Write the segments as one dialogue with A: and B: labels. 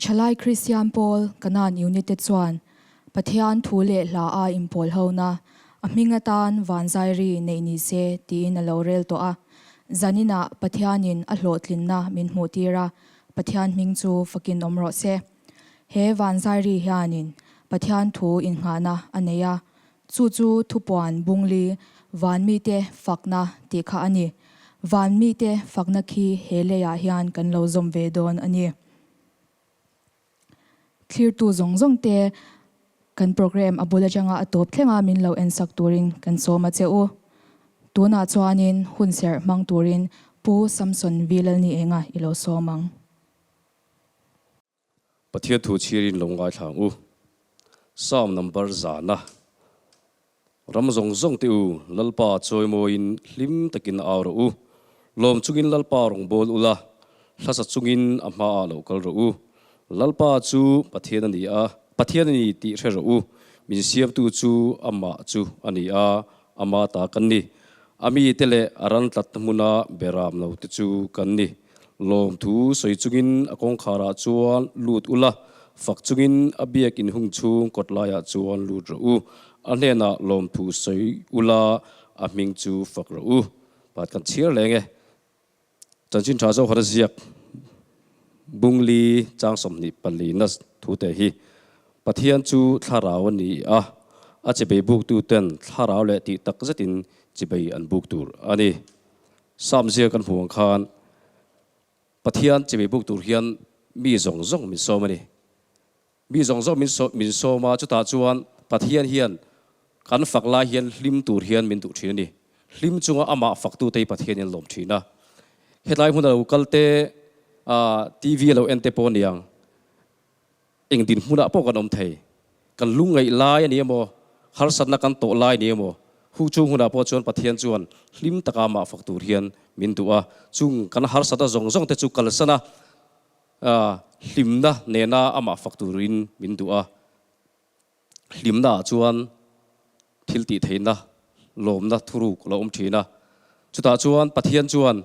A: Thalai Kristian pawl Kanan Unit te chuan Pathian thu leh hla a inpawl hona a hming atan Vanzairi neih ni se tiin a lo rel tawh a. Zaninah Pathianin a hlawhtlinna min hmuhtir a, Pathian hming chu fakin awm rawh se. He Vanzairi hianin Pathian thu innghahna a nei a, Chu chu thupuan bungli van mite fakna tih kha a ni. Van mite fakna khi he leiah hian kan lo zawm ve dawn a ni. Thlirtu zawng zawng te kan program a bul atanga a tawp thlenga min lo ensak turin kan sawm a che u. Tunah chuanin hun serh hmang turin Pu Samson V Lalnienga i lo sawm ang.
B: Pathian thu chhirin lo ngaithla ang u. Psalm number zana Ram zawng zawng te u, Lalpa chawimawiin hlim takin au rawh u. Lawm chungin Lalpa rawn bawl ula, hlasa chungin a hmaah lo kal rawh u. Lalpa chu Pathian a ni a, Pathian a ni tih hre rawh u. Min siamtu chu amah chu a ni a, ama ta kan ni. A mite leh a ran tlatna hmuna beram lo te chu kan ni. Lawmthu sawi chungin a kawngkharah chuan lut ula, fak chungin a biak inhung chhung kawt laiah chuan lut rawh u. A hnenah lawmthu sawi ula, a hming chu fak rawh u. Pat kan chhiar leng e. Chanchin tha Zohar ziak Bungli chang 24 na thute hi Pathian chu thlarau a ni a, a chibei buktuten thlarau leh tih tak zetin chibei an buk tur a ni. Psalm zia kan hmuh ang khan Pathian chimei buk tur hian mi zawng zawng min sawm a ni. Mi zawng zawng min min sawm a, chutah chuan Pathian hian kan fak lai hian hlim tur hian min duh thin a ni. Hlim chunga amah faktute hi Pathian in lawm thin a. Hetlai hmuna lo kal te, TV a lo en te pawh a ni ang. Eng dinhmunah pawh kan awm thei. Kan lungngaih lai a ni emaw, harsatna kan tawh lai a ni emaw, hu chung hunah pawh chuan Pathian chuan hlim taka amah fak tur hian min duh a. Chung kan harsatna zawng zawng te chu kalsan a, hlimna nena amah fak turin min duh a. Hlimna ah chuan thil tih theihna, lawmna thuruk a lo awm thin a. Chutah chuan Pathian chuan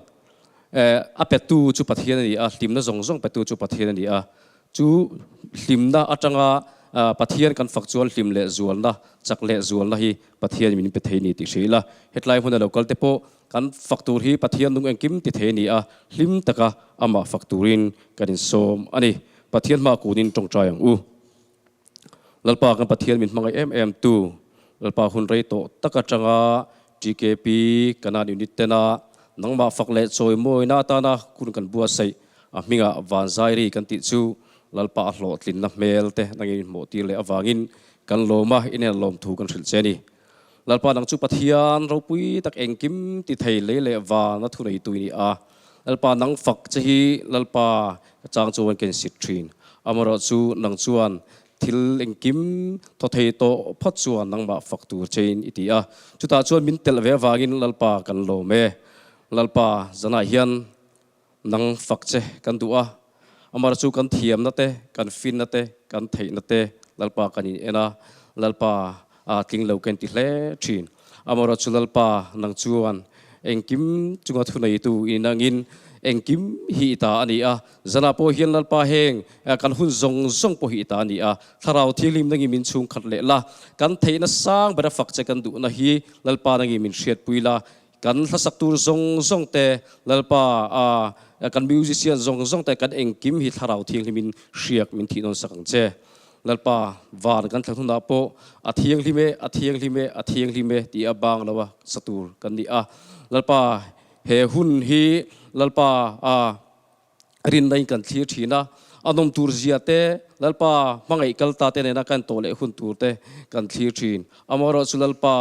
B: a petu chu Pathian a ni a, hlimna zawng zawng petu chu Pathian a ni a. Chu hlimna atanga Pathian kan fak chuan hlim leh zualna, chak leh zualna hi Pathian min pe thei ni tih hria ila. Hetlai hmuna lo kal te pawh kan fak tur hi Pathian nung engkim ti thei a ni a, hlim taka amah fak turin kan insawm a ni. Pathian hma kunin tawngtai ang u. Lalpa kan Pathian min hmangaih em em tu, Lalpa hun rei tawh tak atanga TKP Kanan Unit tena nangmah fak leh chawimawina atana hun kan buatsaih a hmingah Vanzairi kan tih chu Lalpa a hlawhtlinna hmel te nangin hmuh tir leh avangin kan lawm a, inen lawm thu kan hrilh che a ni. Lalpa nang chu Pathian ropui tak engkim ti thei lei leh van a thuneitu i ni a, Lalpa nang fak che hi Lalpa ka chang chuan ka insit thin. Amaherawhchu nang chuan thil engkim thaw thei tawh phawt chuan nangmah fak tur chein i ti a. Chutah chuan min telh ve avangin Lalpa kan lawm e. Lalpa zanah hian nang fak che kan duh a. Amaherawhchu kan thiamna te, kan finna te, kan theihna te Lalpa kan in en a. Lalpa a tling lo ka inti hle thin. Amaherawhchu Lalpa nang chuan engkim chunga thuneitu i nangin engkim hi i ta a ni a. Zanah pawh hian Lalpa heng kan hun zawng zawng pawh hi i ta a ni a. Thlarau Thianghlim nangin min chhung khat leh la. Kan theihna sang bera fak che kan duhna hi Lalpa nangin min hriatpui la. Kan hlasak tur zawng zawng te Lalpa a kan musician zawng zawng te kan engkim hi Thlarau Thianghlimin hriak min thih nawn sak ang che. Lalpa, van kan thlan hunah pawh a thianghlim e, a thianghlim e, a thianghlim e tih a bang lo a sa tur kan ni a. Lalpa, he hun hi Lalpa a rinna in kan thlir thin a, a nawm tur zia te, Lalpa hmangaih kal ta te nena kan tawh leh hun tur te kan thlir thin. Amaherawhchu Lalpa,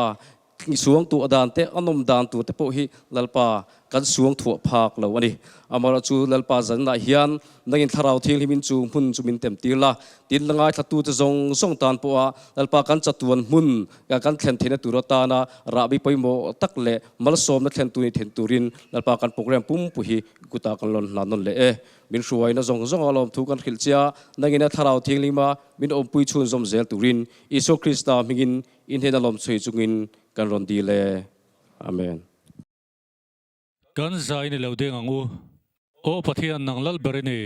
B: Suang tuah dan te, a nawm dan tur te pawh hi Lalpa kan suang thuah phak lo a ni. Amaherawhchu Lalpa zanah hian nangin Thlarau Thianghlimin chu hmun chu min tem tir la, tin la ngaithlatute zawng zawng tan pawha Lalpa kan chatuan hmun kan thlen theihna tur atana rahbi pawimawh tak leh malsawmna thlen tu ni then turin Lalpa kan program pumpui hi kutah kan lawn hna nawn leh e. Min hruaina zawng zawnga lawmthu kan hrilh chia, nangin a Thlarau Thianghlima min awmpui chhunzawm zel turin Isua Krista hmingin I hnena lawmchhui chungin kan rawn dil e. Amen.
C: Kan zai ni lo deng ang u. Aw Pathian nang lal ber i ni.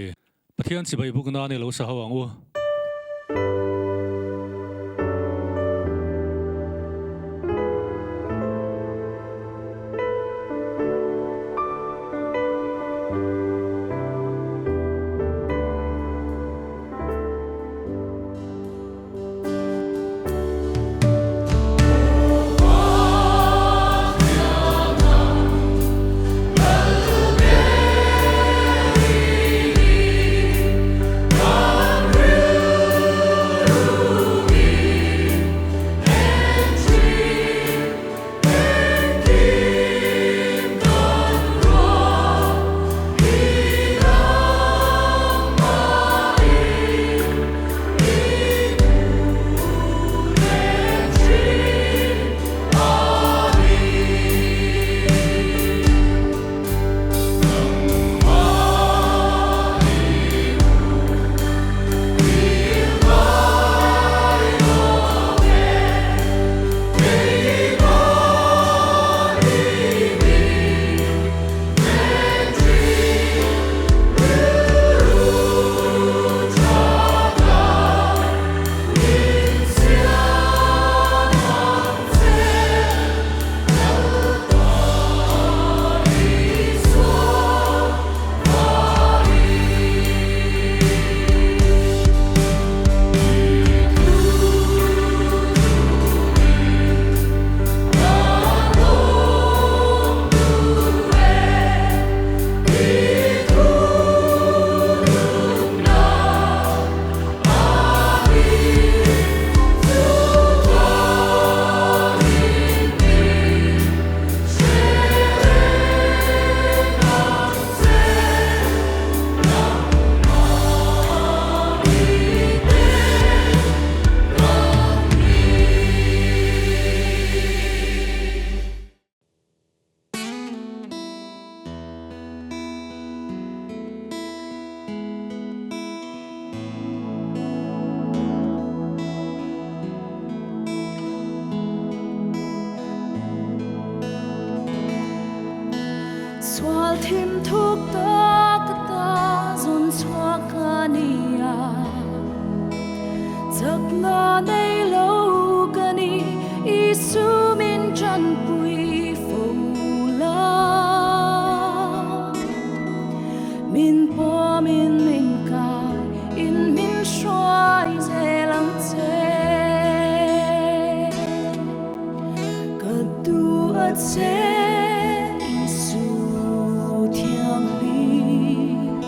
C: Pathian chibai buk nan i lo sa ho ang u.
D: Sual thim thuk tak ta zun chhuak ka ni a, chakna nei lo ka ni, Isu min tanpui fo la. Min pawmin min kai in min hruai zel ang che. Ka duh a che Isu thianghlim,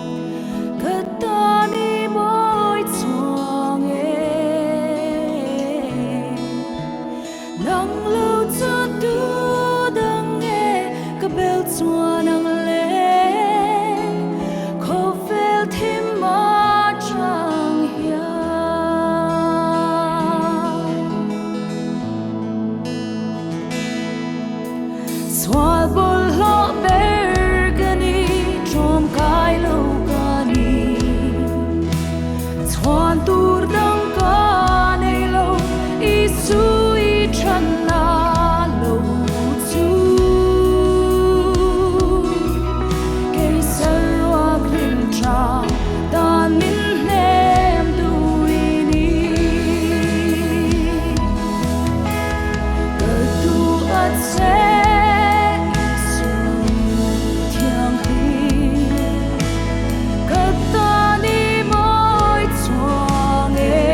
D: ka tan i mawi chuang e. Nang lo chu tu dang e ka bel chuan ang le, khawvel thim a chang hian. Sual bawlhhlawh ber ka ni, tlawm kai lo ka ni, chhuan tur dang ka nei lo, Isu i than a lo chu. Kei saruak rin tha dan min hnem tu i ni. Ka duh a che Isu thianghlim, ka tan i mawi chuang e.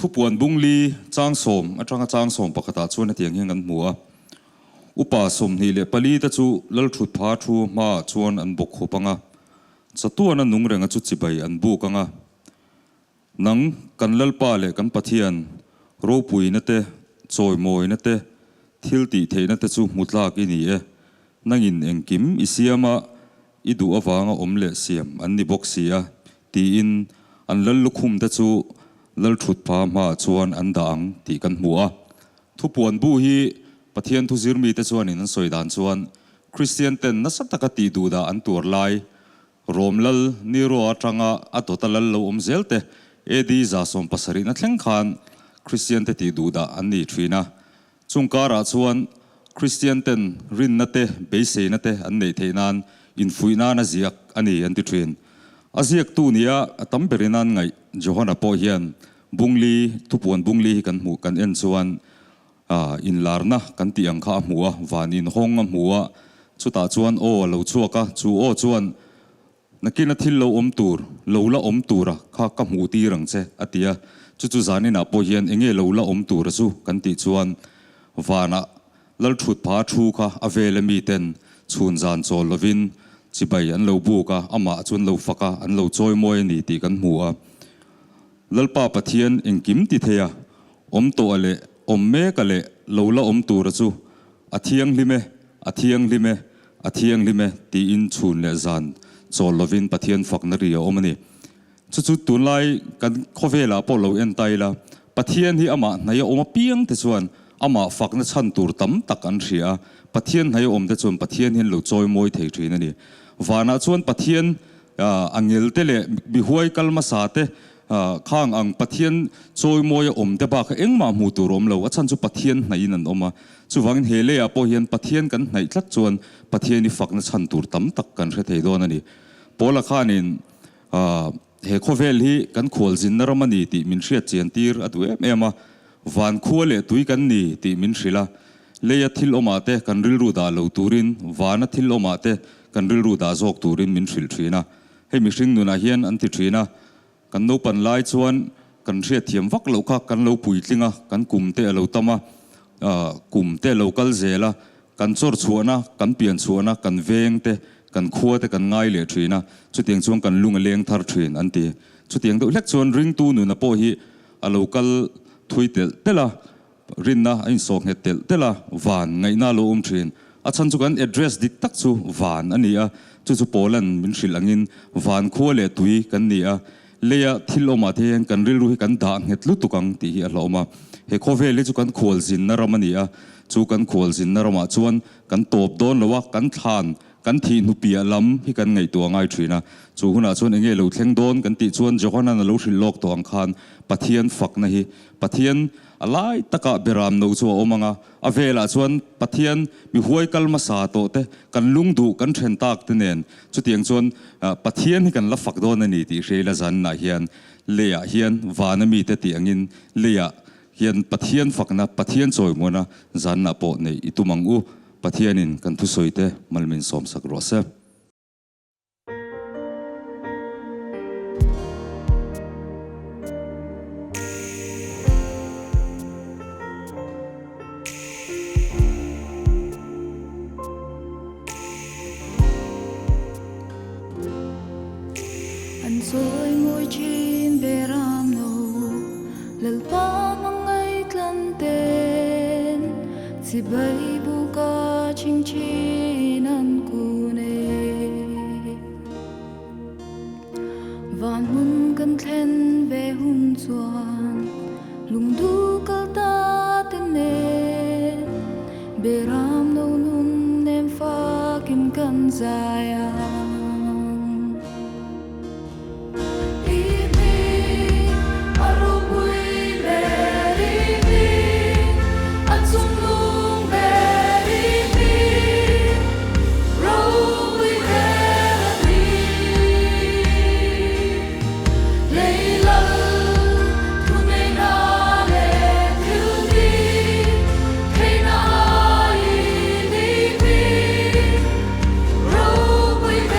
E: Thupuan bungli chang sawm atanga chang sawm pakhatah chuan hetiang hian kan hmu a, Upa 24 te chu Lalthutpha thu hmaah chuan an bawk khup ang a, chatuana nung renga chu chibai an buk ang a. Nang kan Lalpa leh kan Pathian ropuina te, chawimawina te, thil tih theihna te chu hmu tlak i ni e. Nangin engkim i siam a, i duh avanga awm leh siam an ni bawk si a, tiin an lal lukhum te chu Lalthutpha hmaah chuan an dah ang tih kan hmu a. Thupuan bu hi Pathian thu zirmite chuanin an sawi dan chuan Kristian ten nasa taka tih duhdah an tuar lai Rom lal Nero atanga a dawta lal lo awm zel te AD 70 na thleng khan Kristian te tih duhdah an ni thin a. Chung karah chuan Kristian ten rinna te beiseina te an neih theih nan infuih nan a ziak a ni an ti thin. A ziaktu nia a tam berin an ngaih Johana pawh hian Bungli, thupuan bungli hi kan hmuh kan en chuan inlarna kan tih ang kha a hmu a, van inhawng a hmu a, chutah chuan aw a lo chhuak a, chu aw chuan nakina thil lo awm tur, lo la awm tura kha ka hmuh tir ang che a ti a, chu chu zaninah pawh hian enge lo la awm tura chu kan tih chuan vanah Lalthutpha thu kha a vel ami ten chhun zan chawl lovin chibai an lo buk a, amah chu an lo fak a, an lo chawimawi a ni tih kan hmu a. Lalpa Pathian engkim ti thei a, awm tawh a leh awm mek a leh lo la awm tura chu a thianghlim e, a thianghlim e, a thianghlim e tiin chhun leh zan chawl lovin Pathian fakna ri a awm a ni. Chu chu tunlai kan khawvelah pawh lo en ta ila, Pathian hi amah hnaih a awm apiang te chuan amah fakna chhan tur tam tak an hria a, Pathian hnaih a awm te chuan Pathian hian lo chawimawi thei thin a ni. Vanah chuan Pathian Angel te leh mihuai kal hmasa te khang ang Pathian chawimawi a awm te bak kha engmah hmuh tur a awm lo. A chhan chu Pathian hnaihin an awm a. Chuvangin he leiah pawh hian Pathian kan hnaih tlat chuan Pathian i fakna chhan tur tam tak kan hre thei dawn a ni. Paula khanin he khawvel hi kan khualzinna ram a ni tih min hriat chian tir a duh em em a. Van khua leh tui kan ni tih min hrilh a. Leia thil awmah te kan rilru dah lo turin, vana thil awmah te kan rilru dah zawk turin min hrilh thin a. Hei mihring nunah hian an ti thin a, kan naupan lai chuan kan hriatthiam vak loh kha kan lo puitling a, kan kum te a lo tam a, kum te a lo kal zel a, kan chawr chhuahna, kan pian chhuahna, kan veng te, kan khua te kan ngai leh thin a, chutiang chuan kan lung a leng thar thin an ti. Chutiang deuh hlek chuan ringtu nuna pawh hi a lo kal thui telh telh a, Rinna a insawh nghet telh telh a, van ngaihna a lo awm thin. A chhan chu kan address dik tak chu van a ni a, chu chu Paula'n min hrilh angin van khua leh tui kan ni a, leia thil awmah te hian kan rilru hi kan dah nghet lutuk ang tih hi a hlauhawm a. He khawvel hi chu kan khualzinna ram a ni a, chu kan khualzinna ramah chuan kan tawp dawn lo a, kan thlan Kan thih hnupiah lam hi kan ngaihtuah ngai thin a, chu hunah chuan enge lo thleng dawn kan tih chuan Johanan a lo hrilh lawk tawh ang khan Pathian fakna hi Pathian a lai takah beram no chu a awm ang a, a velah chuan Pathian mi huai kal hmasa tawh te, kan lung duh kan then tak te nen chutiang chuan Pathian hi kan la fak dawn a ni tih hria ila zaninah hian leiah hian vana mite tih angin leiah hian Pathian fakna, Pathian chawimuana zaninah pawh neih i tum ang u. Pathianin kan thusawite malmin sawmsak rawh se.
D: An chawi mawi thin beram no Lalpa hmangaih tlan ten chibai buka ching thin an kun e. Van hmun kan thlen ve hun chuan lungdu kal ta te nen beram no nun nem fakin kan zai ang. I hming a ropui ber i hming a chungnung ber i hming ropui ber a ni. Lei lal thu neihna leh thil ti theihna aiin i hming ropui ber.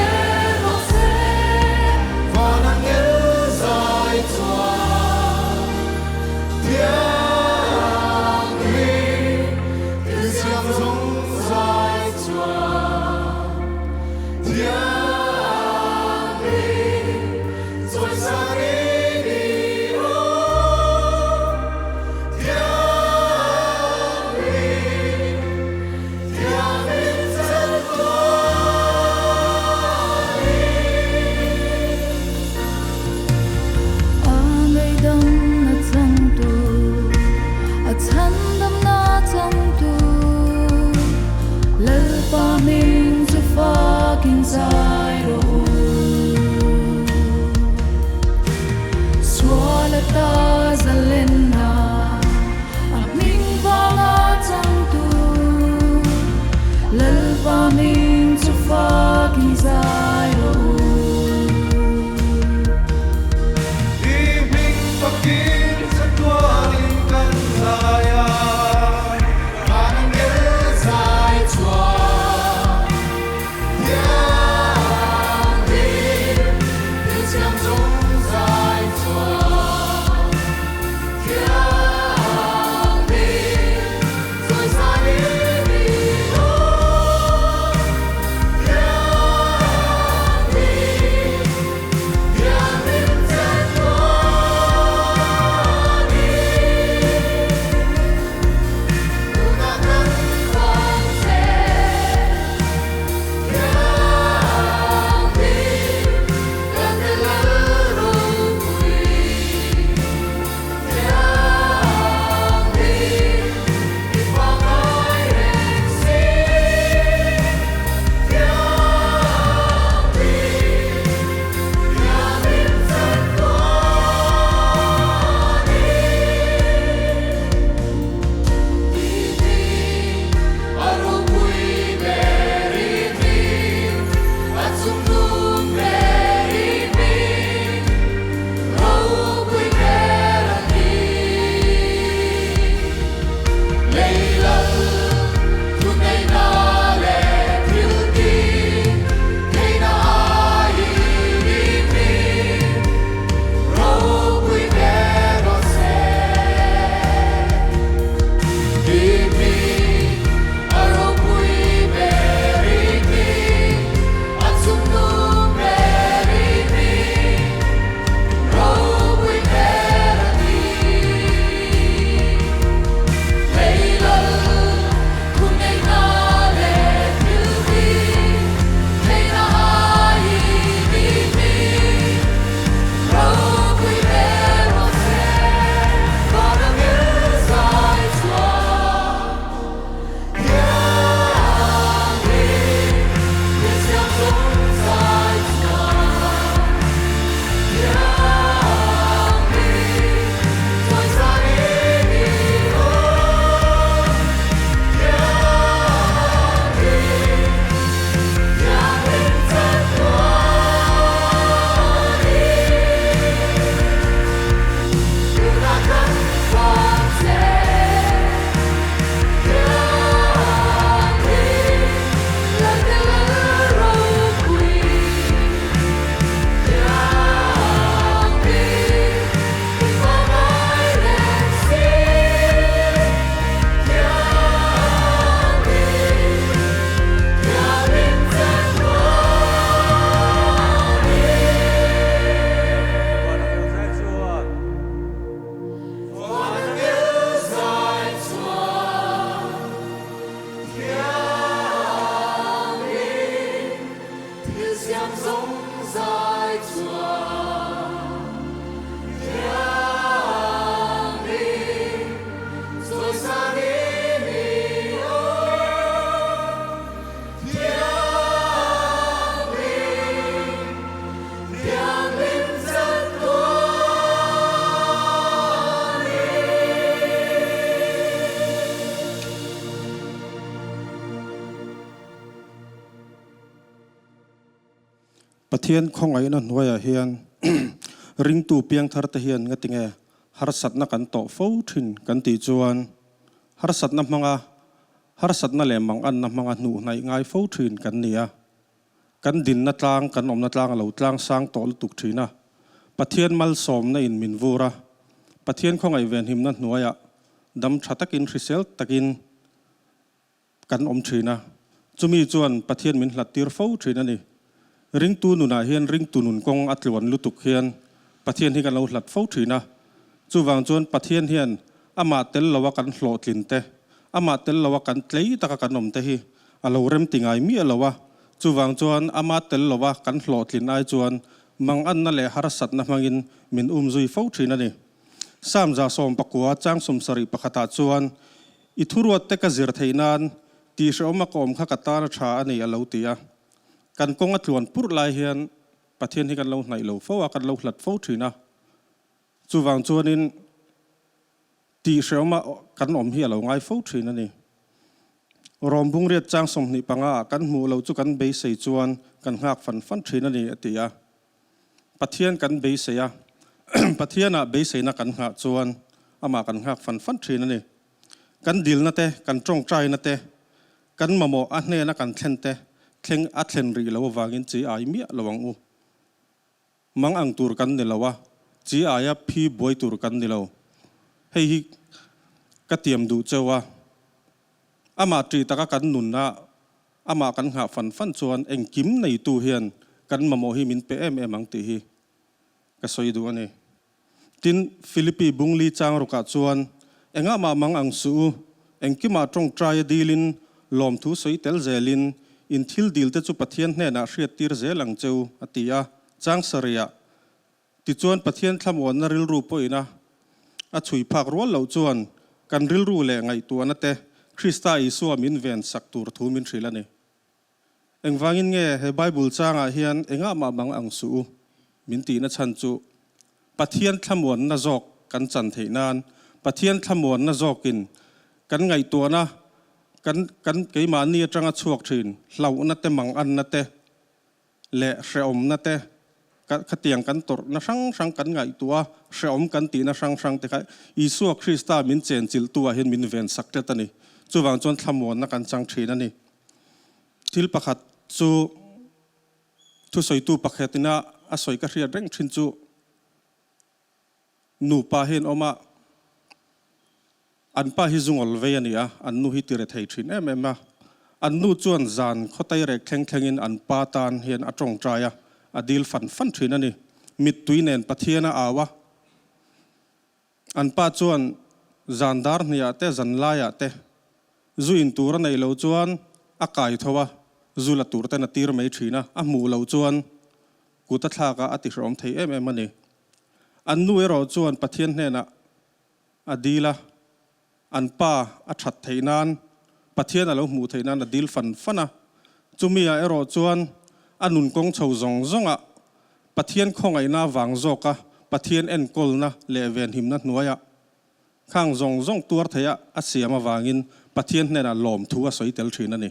F: Pathian khawngaihna hnuaiah hian ringtu piangthar te hian ngatinge harsatna kan tawh fo thin kan tih chuan harsatna hmanga harsatna leh manganna hmanga hnuh hnaih ngai fo thin kan ni a. Kan dinna tlang, kan awmna tlang a lo tlang sang tawh lutuk thin a. Pathian malsawmna in min vur a, Pathian khawngaih venhimna hnuaiah dam tha takin hrisel takin kan awm thin a, chumi chuan Pathian min hlat tir fo thin a ni. Ringtu nunah hian ringtu nun kawng a tluan lutuk hian Pathian hi kan lo hlat fo thin a, chuvang chuan Pathian hian amah tel loa kan hlawhtlin te, amah tel loa kan tlei taka kan awm te hi a lo rem ti ngai miah lo a, chuvang chuan amah tel loa kan hlawhtlin ai chuan manganna leh harsatna hmangin min umzui fo thin a ni. Psalm 19 chang 71 ah chuan I thuruat te ka zir theih nan tih hrehawm a ka awm kha ka tan a tha a ni a lo ti a. Kan kawng a tluan purh lai hian Pathian hi kan lo hnaih lo fo a, kan lo hlat fo thin a. Chuvang chuanin tih hrehawm a kan awm hi a lo ngai fo thin a ni. Rawm bungriat chang 25 ah kan hmuh lo chu kan beisei chuan kan nghak fan fan thin a ni a ti a. Pathian kan beisei a, Pathianah beiseina kan nghah chuan amah kan nghak fan fan thin a ni. Kan dilna te, kan tawngtaina te, kan mamawh a hnena kan thlen te thleng a thlen rih lo avangin chi ai miah lo ang u. Mang ang tur kan ni lo a, chi aia phi buai tur kan ni lo. Hei hi ka tiam duh cheu a, amah ṭih taka kan nunna Amah kan nghah fan fan chuan engkim neitu hian kan mamawh hi min pe em em ang tih hi ka sawi duh a ni. Tin, Philippi bungli chang rukah chuan engah mah mang ang suh u, engkimah tawngtaia dilin lawmthu sawi tel zelin in thil dilte chu Pathian hnenah hriattir zel ang che u, a ti a. Chang sarihah Tichuan Pathian thlamuanna rilru pawhin a a chhui phak rual loh chuan kan rilru leh ngaihtuahna te Krista Isua min ven sak tur thu min hrilh a ni. Engvangin nge he Bible changah hian engah mah mang ang suh u min tihna chhan chu Pathian thlamuanna zawk kan chan theih nan Pathian thlamuanna zawkin kan ngaihtuahna kan kan keimahni atanga chhuak thin hlauhna te manganna te leh hrehawmna te khatiang kan tawrhna hrang hrang kan ngaihtuah a, hrehawm kan tihna hrang hrang te kha Isua Krista min chenchilhtu ah hian min ven sak tlat a ni. Chuvang chuan thlamuanna kan chang thin a ni. Thil pakhat chu thusawitu pakhatina a sawi ka hriat reng thin chu nupa hi an awm a, An pa hi zungawl vei a ni a, an nu hi tire thei thin em em a. An nu chuan zan khawtai rek thleng thlengin an pa tan hian a tawngtai a, a dil fan fan thin a ni. Mittui nen Pathian a au a. An pa chuan zan dar hniah te, zan laiah te zu in tur a neih loh chuan a kai tho a, zu la tur ten a tir mai thin a, a hmuh loh chuan kut a thlak a, a tihrehawm thei em em a ni. An nu erawh chuan Pathian hnenah A dil a, an pa a that theih nan, Pathian a lo hmuh theih nan a dil fan fan a. Chumi ah erawh chuan a nun kawng chho zawng zawng ah Pathian khawngaihna vang zawk a Pathian enkawlna leh venhimna hnuai ah khang zawng zawng tuar theih a a siam avangin Pathian hnenah lawmthu a sawi tel thin a ni.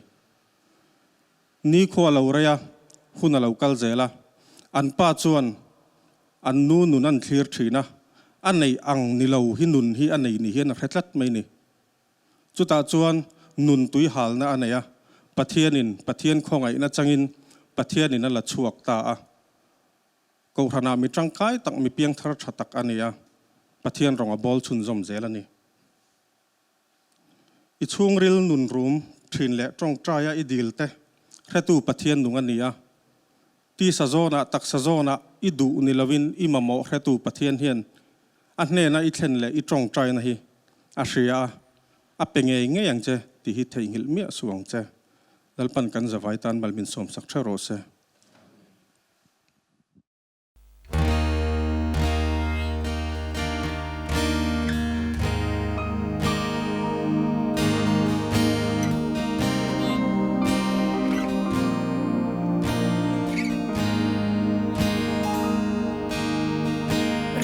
F: Nikhua a lo rei a, hun a lo kal zel a. An pa chuan an nu nun an thlir thin a, a neih ang ni lo hi nun hi a nei ni hian a hre tlat mai ni. Chutah chuan nun tui halna a nei a, Pathianin Pathian khawngaihna changin Pathianin a la chhuak ta a. Kohhranah mi tangkai tak mi piangthar tha tak a ni a, Pathian rawng a bawl chhunzawm zel a ni. I chhungril nun rum thin leh tawngtaia i dil te hretu Pathian nung a ni a. Tisa zawnah taksa zawnah i duh ni loin i mamawh hretu Pathian hian a hnena i thlen leh i tawngtaina hi a hria a, a pe ngei ngei ang che tih hi theihnghilh miah suh ang che. Lalpan kan zavai tan malmin sawmsak theuh rawh se.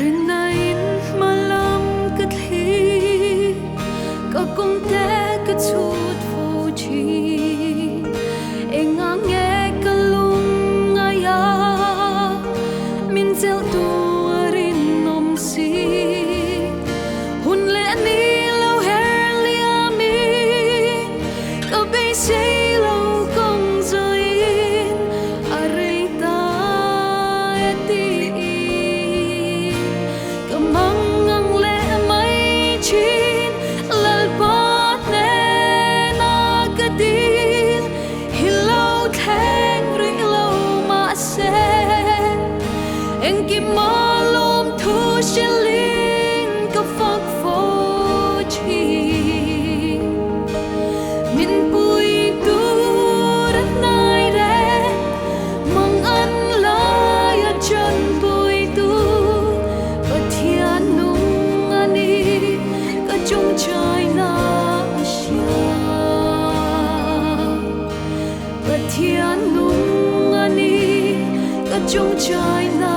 D: Rinnain hmalam ka thli, ka kawngte ka chhut fo thin. Engang nge ka lung ngaia? Engkim a lawmthu hrilhin ka fak fo thin. Min pui tur a hnai reng, mang an lai a chanpui tu. Pathian nung a ni, ka chungchaina a hria. Pathian nung a ni, ka chungchaina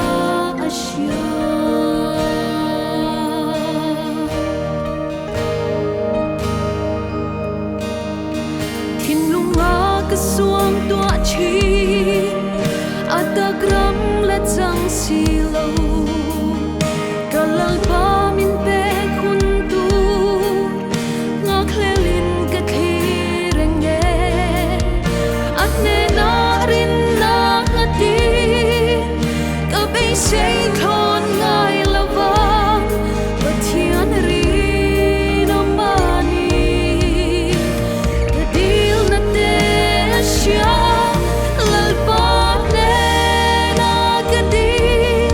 D: a hria. Thinlunga ka suang tuah thin, a tak ram la chang si lo. Ka Lalpa min pek hun tur, nghakhlelin ka thlir reng e. A hnenah rinna nghatin ka beisei thlawn ngai lo va, Pathian rinawm a ni. Ka dilna te a hria, Lalpa hnenah ka dil,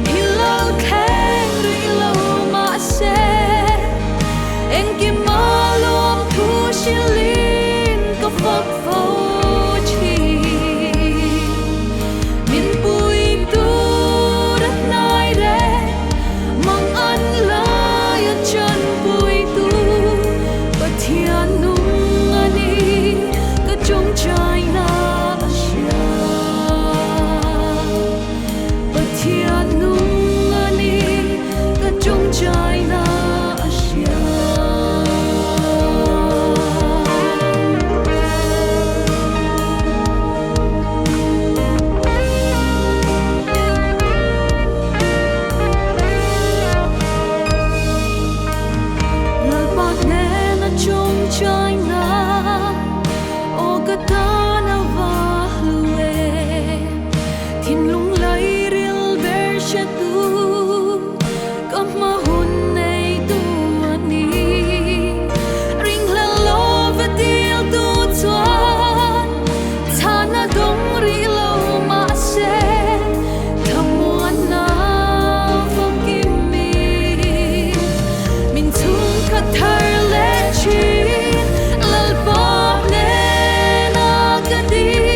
D: hi lo thleng rih lo mahse, engkim a lawmthu hrilhin ka fak fo thin. Min pui tur a hnai reng, mang an lai a chanpui tu, Pathian nung a ni, ka chungchaina a hria. Pathian nung a ni, ka chungchaina a hria. Lalpa hnena chungchaina, aw ka tan a va hlu e. Thinlung lairil ber hre tu, ka hma hun nei tu a ni. Ringhlel lova dil tu chuan, chhana dawng rih lo mahse, thlamuanna famkim mi. Min chhungkhat thar leh thin, Lalpa hnena ka dil,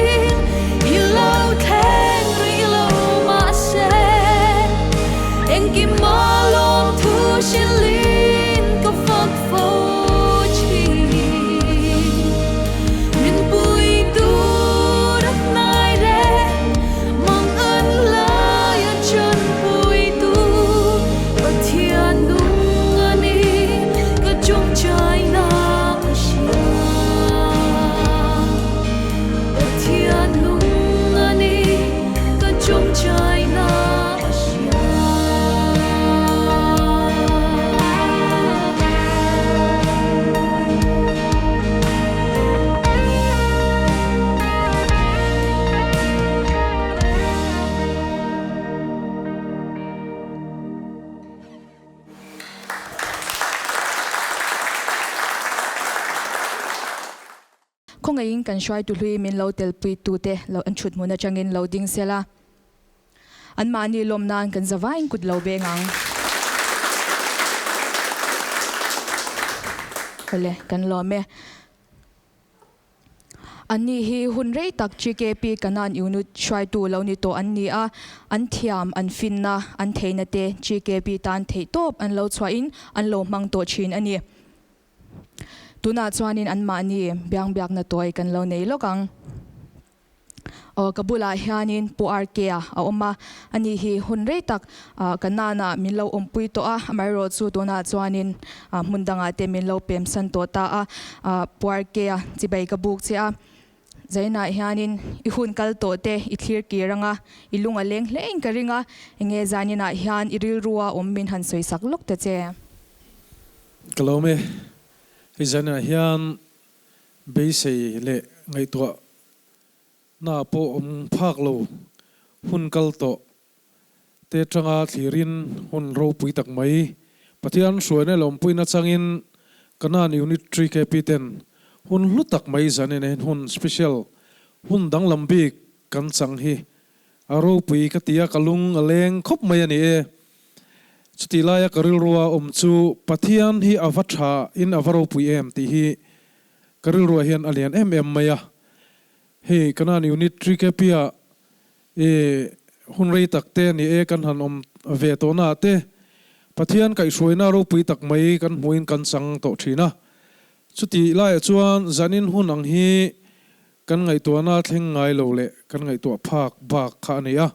D: hi lo thleng rih lo mahse, engkim a lawmthu hrilhin ka fak fo thin. Min pui tur a hnai reng, mang an lai a chanpui tu, Pathian nung a ni, ka chungchaina a hria. Pathian nung a ni, ka chungchaina a hria.
A: Khawngaihin kan hruaitu hlui min lo telpui tute lo an thut hmun atangin lo ding sela, anmahni lawm nan kan zavaiin kut lo beng ang. Awle, kan lawm e. Anni hi hun rei tak GKP Kanan Unit hruaitu lo ni tawh an ni a, an thiam, an finna, an theihna te GKP tan theihtawp an lo chhuahin an lo hmang tawh thin a ni. Tunah chuanin anmahni biangbiakna tawi kan lo nei lawk ang. Aw ka bulah hianin Pu RK-a a awm a, ani hi hun rei tak ka nana min lo awmpui tawh a, amaherawh chu tunah chuanin hmun dangah te min lo pemsan tawh ta a, Pu RK-a chibai ka buk che a, Zainah hianin i hun kal tawh te i thlir kir ang a, i lung a leng hlein ka ring a, enge zaninah hian i rilrua awm min han sawisak lawk ta che.
G: Ka lawm e, hei zaninah hian beisei leh ngaihtuah na pawh awm phak lo hun kal tawh te atanga thlirin hun ropui tak mai Pathian hruaina lawmpuina changin Kanan Unit 3 KP ten hun hlu tak mai zanin hian hun special hun danglam bik kan chang hi. A ropui ka ti a, ka lung a leng khawp mai a ni e. Chutih laia ka rilrua awm chu Pathian hi a va tha in a va ropui em tih hi ka rilrua hian a lian em em mai a. Hei Kanan Unit Trikepia i hun rei tak te ni e kan han awm ve tawh na ah te Pathian kaihhruaina ropui tak mai kan hmuhin kan chang tawh thin a. Chutih laiah chuan zanin hun ang hi kan ngaihtuahna thleng ngai lo leh kan ngaihtuah phak bak kha a ni a.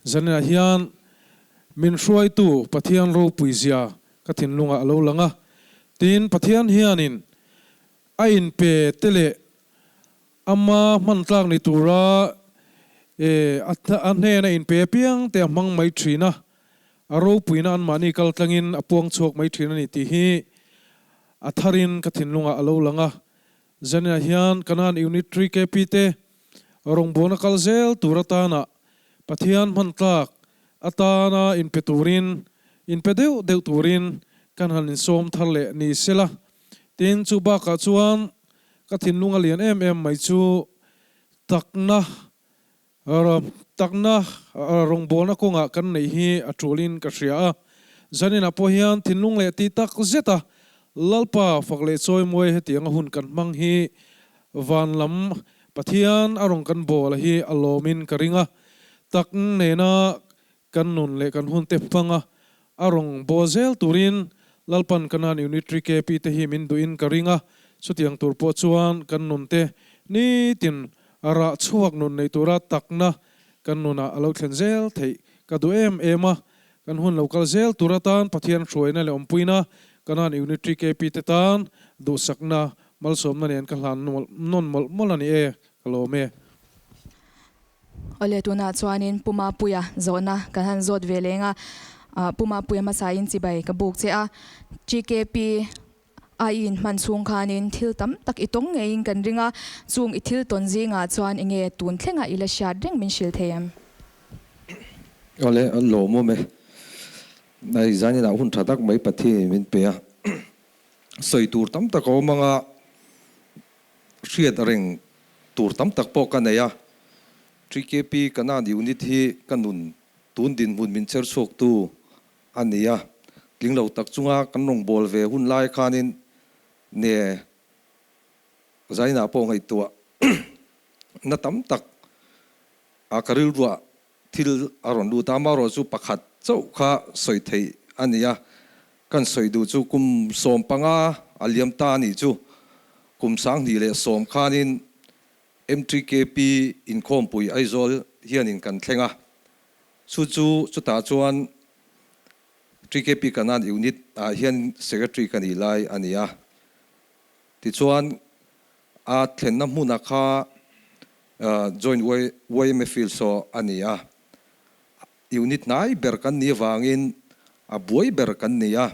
G: Zaninah hian min hruaitu Pathian ropui zia ka thinlungah a lo lang a. Tin, Pathian hianin a inpe te leh Ama hman tlak ni tura e a hnena inpe apiang te a hmang mai thin a, a ropuina anmahni kal tlangin a puang chhuak mai thin a ni tih hi a tharin ka thinlungah a lo lang a. Zaniah hian Kanan Unit 3 KP te rawngbawlna kal zel tur atana Pathian hman tlak atana inpe turin, inpe deuh deuh turin kan han insawm thar leh ni sela. Tin, chu bakah chuan Ka thinlung a lian em em mai chu takna takna rawngbawlna kawngah kan neih hi a tulin ka hria a. Zaninah pawh hian thinlung leh tih tak zeta Lalpa fak leh chawimawi hetianga hun kan hmang hi van lam Pathian a rawn kan bawl a hi a lawmin ka ring a. Tak nena Kan nun leh kan hunte hmanga a rawn bawl zel turin Lalpan Kanan Unitary KP te hi min duhin ka ring a, chutiang tur pawh chuan kan nunte nitin rah chhuak nun nei tura takna kan nunah a lo thlen zel theih ka duh em em a. Kan hun lo kal zel tur atan Pathian hruaina leh awmpuina Kanan Unitary KP te tan duhsakna malsawmna nen ka hlan nawn mawlh mawlh a ni e, ka lawm e.
A: Awle tunah chuanin Pu Mapuia zawhna kan han zawt ve leng a, Pu Mapuia hmasain chibai ka buk che a, GKP a i inhman chhung khanin thil tam tak i tawng ngeiin kan ring a, chung i thil tawn zingah chuan enge tun thlengah i la hriat reng min hrilh thei em?
H: Awle a lawmawm e, hei zaninah hun tha tak mai Pathianin min pe a, sawi tur tam tak a awm anga hriat reng tur tam tak pawh ka nei a, TKP Kanan Unit hi ka nun tun dinhmun min cher chhuaktu a ni a, tling lo tak chunga kan rawngbâwl ve hun lai khanin ne zainah pawh ngaihtuah na tam tak a ka rilruah thil a rawn lut a, amaherawhchu pakhat chauh kha sawi theih a ni a, kan sawi duh chu kum 15 a liam ta a nih chu, kum 2010 khanin MTKP inkhawmpui Aizawl hianin kan thleng a, chu chu chutah chuan TKP Kanan Unit ah hian Secretary ka nih lai a ni a, tichuan a thlenna hmuna kha Joint yma Field saw a ni a, unit hnai ber kan nih avangin a buai ber kan ni a,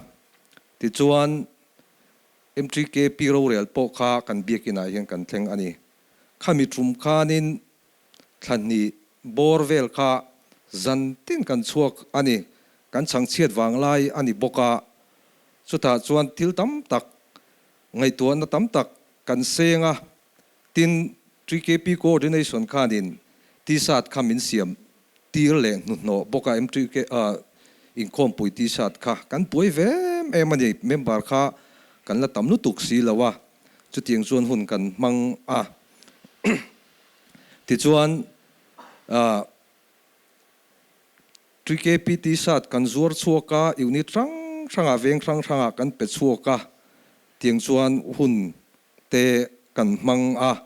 H: tichuan MTKP rorel pawh kha kan biakinah hian kan thleng a ni. Khami tum khanin thla hnih bawr vel kha zan tin kan chhuak a ni, kan chhangchhiat vang lai a ni bawk a, chutah chuan thil tam tak ngaihtuahna tam tak kan seng a, Tin, TKP Coordination khanin T-shirt kha min siam tir leh hnuhnawh bawk a, MTK inkhawmpui T-shirt kha kan buai ve em em a ni, member kha kan la tam lutuk si lo a, chutiang chuan hun kan hmang a. Tichuan, TKP T-shirt kan zuar chhuak a, unit hrang hrangah, veng hrang hrangah kan pe chhuak a, tiang chuan hun te kan hmang a,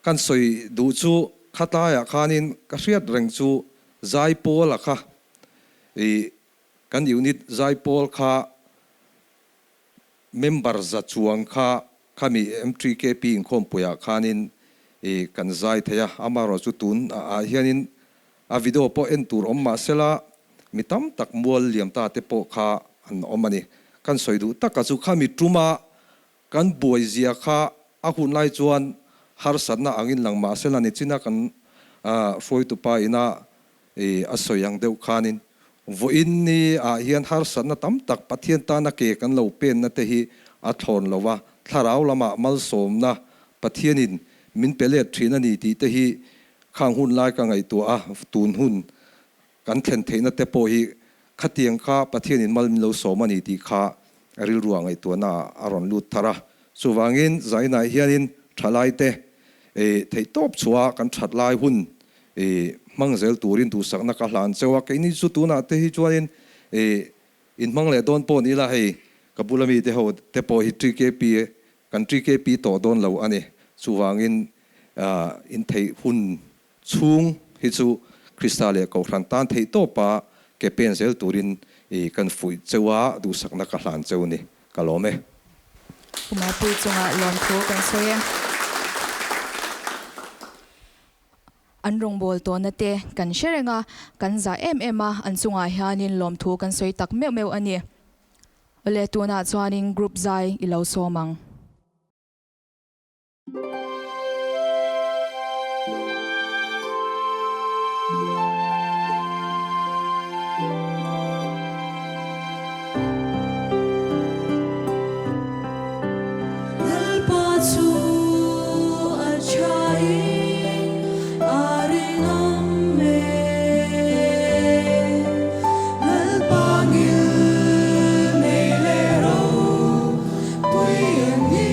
H: kan sawi duh chu khatlaiah khanin ka hriat reng chu Zaipawla kha i kan unit Zaipawl kha member za chuang kha khami MTKP inkhawmpuiah khanin i kan zai thei a, amaherawh chu tun ah hianin a video pawh en tur awm mah sela mi tam tak mual liam ta te pawh kha an awm a ni. Kan sawi duh taka chu khami tuma Kan buai zia kha a hun lai chuan harsatna angin lang mah sela nichina kan hruaitupa ina a sawi ang deuh khanin vawiin ni ah hian harsatna tam tak Pathian tana ke kan lo penna te hi a thlawn lo a, thlarau lamah malsawmna Pathianin min pe let thin a ni tih te hi Khang hun lai ka ngaihtuah a, tun hun kan thlen theihna te pawh hi khatiang kha Pathianin mal min lo sawm a ni tih kha rilruah ngaihtuahna ah a rawn lut thar a. Chuvangin zainah hianin thalaite theihtawp chhuah kan that lai hun hmang zel turin duhsakna ka hlan cheu a. Keini chu tunah te hi chuanin inhmang leh dawn pawh ni ila hei ka bula mite ho te pawh hi TKP Kan TKP tawh dawn lo a ni. Chuvangin intheih hun chhung hi chu Krista leh Kohhran tan theih tawpa ke pen zel turin kan fuih cheu a, duhsakna ka hlan cheu ni. Ka lawm e.
A: Pu Mapui chungah lawmthu kan sawi e. An rawngbâwl tawhna te kan hre reng a, kan zah em em a, an chungah hianin lawmthu kan sawi tak meuh meuh a ni. Awle, tunah chuanin group zai i lo sawm ang.
D: Lalpa chu a thain a rinawm e. Lalpa ngil nei leh ropui a ni.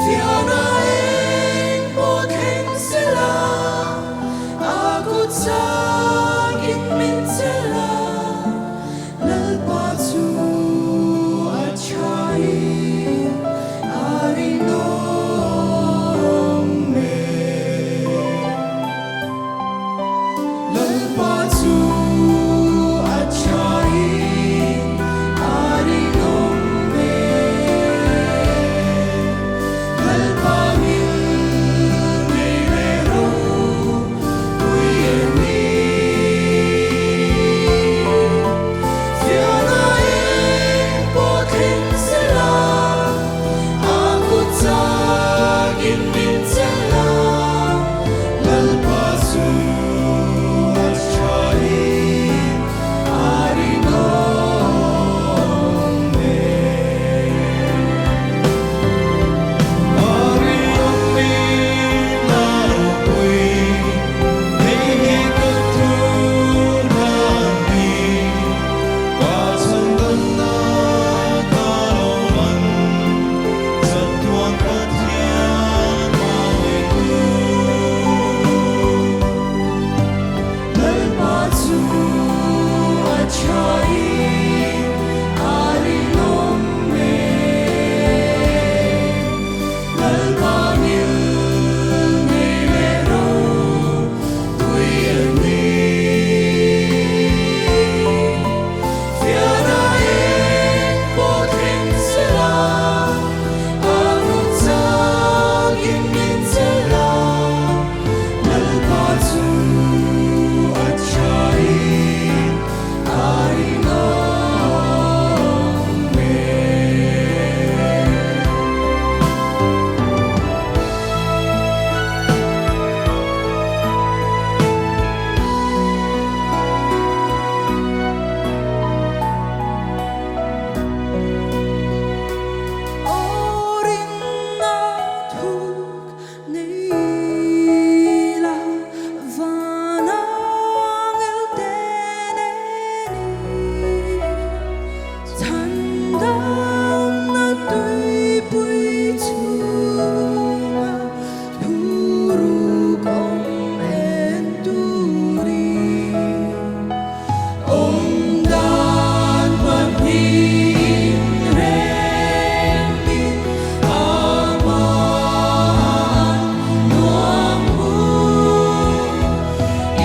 D: Fiahna eng pawh thleng sela, a kut chakin min chelh a. Lalpa chu a thain a rinawm e. Lalpa chu a thain a rinawm e. Lalpa ngil nei leh ropui e ni. Fiahna eng pawh thleng sela, a kut chakin min chelh a, Lalpa chu a thain a rinawm e. A rinawm in a ropui, hei hi ka thu hlan ni. Ka chhandamna ka lo man, chatuan Pathian hmangaihtu. Lalpa chu a thain a rinawm e. Lalpa ngil nei leh ropui a ni. Fiahna eng pawh thleng sela, a kut chakin min chelh a, Lalpa chu a thain a rinawm e. Aw rinna thuk nei la van angel te nen i chhan dangna tuipui chhunga thuruk awm en turin awm dan pahnih remin amah nuam hu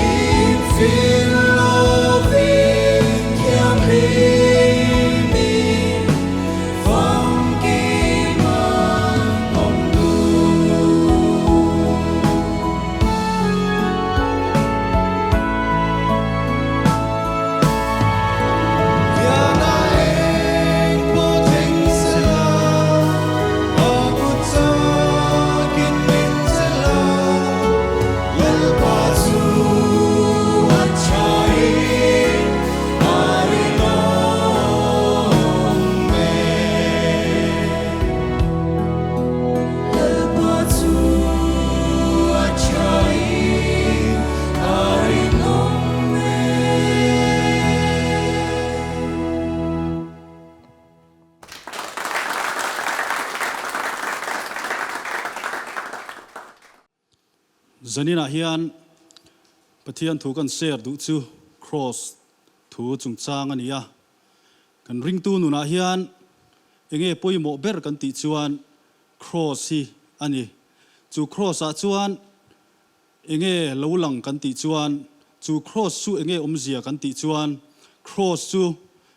D: infil lovin thianghlimin famkim an awm duh.
I: Fiahna eng pawh thleng sela, a kut chakin min chelh a, Lalpa chu a tha.
J: Zaninah hian Pathian thu kan share duh chu Kraws thu chungchang a ni a. Kan ringtu nunah hian enge pawimawh ber kan tih chuan Kraws hi a ni. Chu Kraws-ah chuan enge lo lang kan tih chuan, chu Kraws chu enge awmzia kan tih chuan, Kraws chu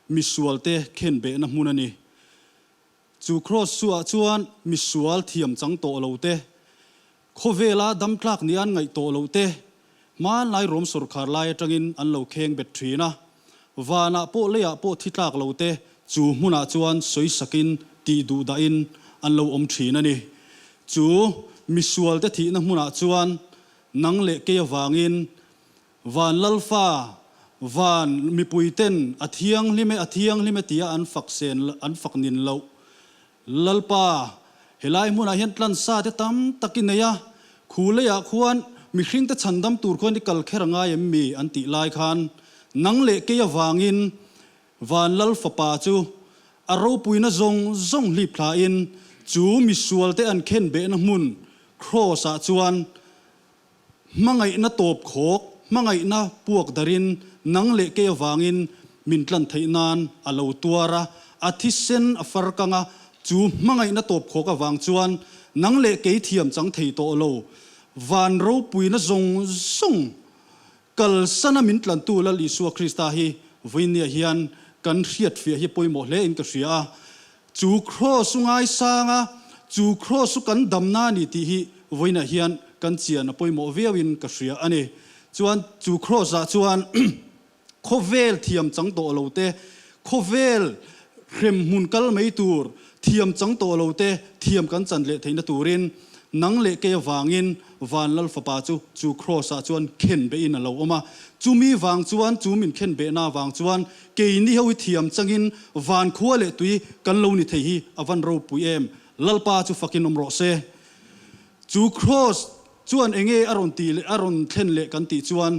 J: misualte khenbehna hmun a ni. Chu Kraws chu ah chuan misual thiam chang tawh lo te, khawvela dam tlak ni an ngaih tawh loh te, hmanlai Rom sawrkhar lai atangin an lo kheng bet thin a. Vanah pawh leiah pawh thi tlak lo te chu hmunah chuan sawisakin tih duh dahin an lo awm thin a ni. Chu misual te thihna hmunah chuan nang leh kei avangin Van Lalfa, van mipui ten a thianghlim e, a thianghlim e tia an fak sen, an fak nin loh. Lalpa, helai hmunah hian tlansa te tam tak i nei a, khu leiah khuan mihring te chhandam tur khuan i kal kher a ngai em mi? an tih lai khan nang leh kei avangin Van Lal Fapa chu a ropuina zawng zawng hlip thlain chu misual te an khen behna hmun Kraws ah chuan Hmangaihna tawp khawk, hmangaihna puak darin nang leh kei avangin min tlan theih nan a lo tuar a, a thisen a far kang a, chu hmangaihna tawp khawk avang chuan nang leh kei thiam chang thei tawh lo. Van ropuina zawng zawng kalsana min tlantu Lal Isua Krista hi vawinia hian kan hriatfiah hi pawimawh hle in ka hria a, chu kraws u ngaisang a, chu kraws u kan damna a ni tih hi vawiinah hian kan chian a pawimawh viauin ka hria a ni. Chuan chu kraws ah chuan khawvel thiam chang tawh lo te, khawvel hrem hmun kal mai tur thiam chang tawh lo te thiam kan chan leh theihna turin nang leh kei avangin Van Lal Fapa chu chu kraws ah chuan khen behin a lo awm a. Chumi vang chuan, chu min khen behna vang chuan keini ho hi thiam changin van khua leh tui kan lo ni thei hi a van ropui em. Lalpa chu fakin awm rawh se. Chu kraws chuan enge a rawn tih leh a rawn thlen leh kan tih chuan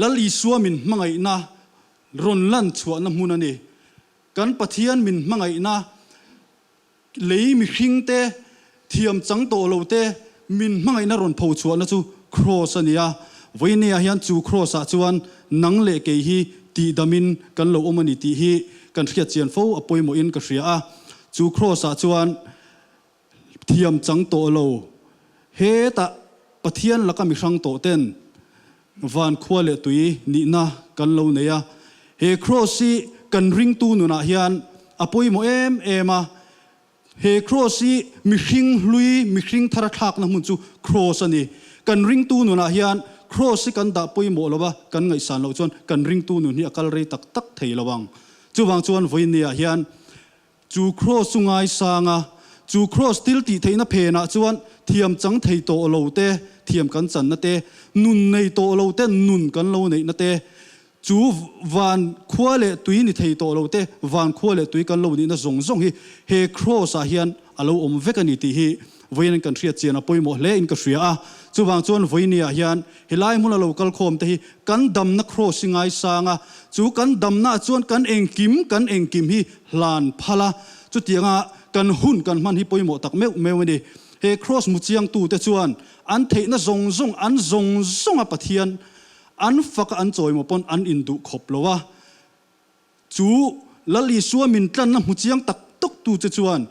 J: Lal Isua min hmangaihna rawn lan chhuahna hmun a ni. Kan Pathian min hmangaihna Lei mihringte thiam chang tawh lo te min hmangaihna rawn pho chhuahna chu Kraws a ni a. Vawinia hian chu Kraws ah chuan nang leh kei hi tihdamin kan lo awm a ni tih hi kan hriat chian fo a pawimawhin ka hria a. Chu Kraws ah chuan thiam chang tawh lo hetah Pathian laka mihrang tawh ten van khua leh tui nihna kan lo nei a. He Kraws hi kan ringtu nunah hian a pawimawh em em a. He Kraws hi mihring hlui, mihring thara thlakna hmun chu Kraws a ni. Kan ringtu nunah hian Kraws hi kan dah pawimawh lo a, kan ngaihsan loh chuan kan ringtu nun hi a kal rei tak tak thei lo ang. Chuvang chuan vawiinniah hian Chu kraws chu ngaisang a, chu kraws thil tih theihna phenah chuan thiam chang thei tawh lo te, thiam kan channa te, nun nei tawh lo te, nun kan lo neihna te, chu van khua leh tui ni thei tawh lo te, van khua leh tui kan lo nihna zawng zawng hi he kraws ah hian a lo awm vek a ni tih hi vawiin kan hriat chian a pawimawh hle in ka hria a. Chuvang chuan vawinia hian helai hmuna lo kal khawm te hi kan damna kraws hi ngaisang a, chu kan damna ah chuan kan engkim kan engkim hi hlan phal a, chutianga kan hun kan hman hi pawimawh tak meuh meuh a ni. He kraws mu chiangtute chuan an theihna zawng zawng an zawng zawnga Pathian an faka an chawimaw pawn an induh khawp lo a, Chu Lal Isua min tlanna hmu chiang tak tak tu che chuan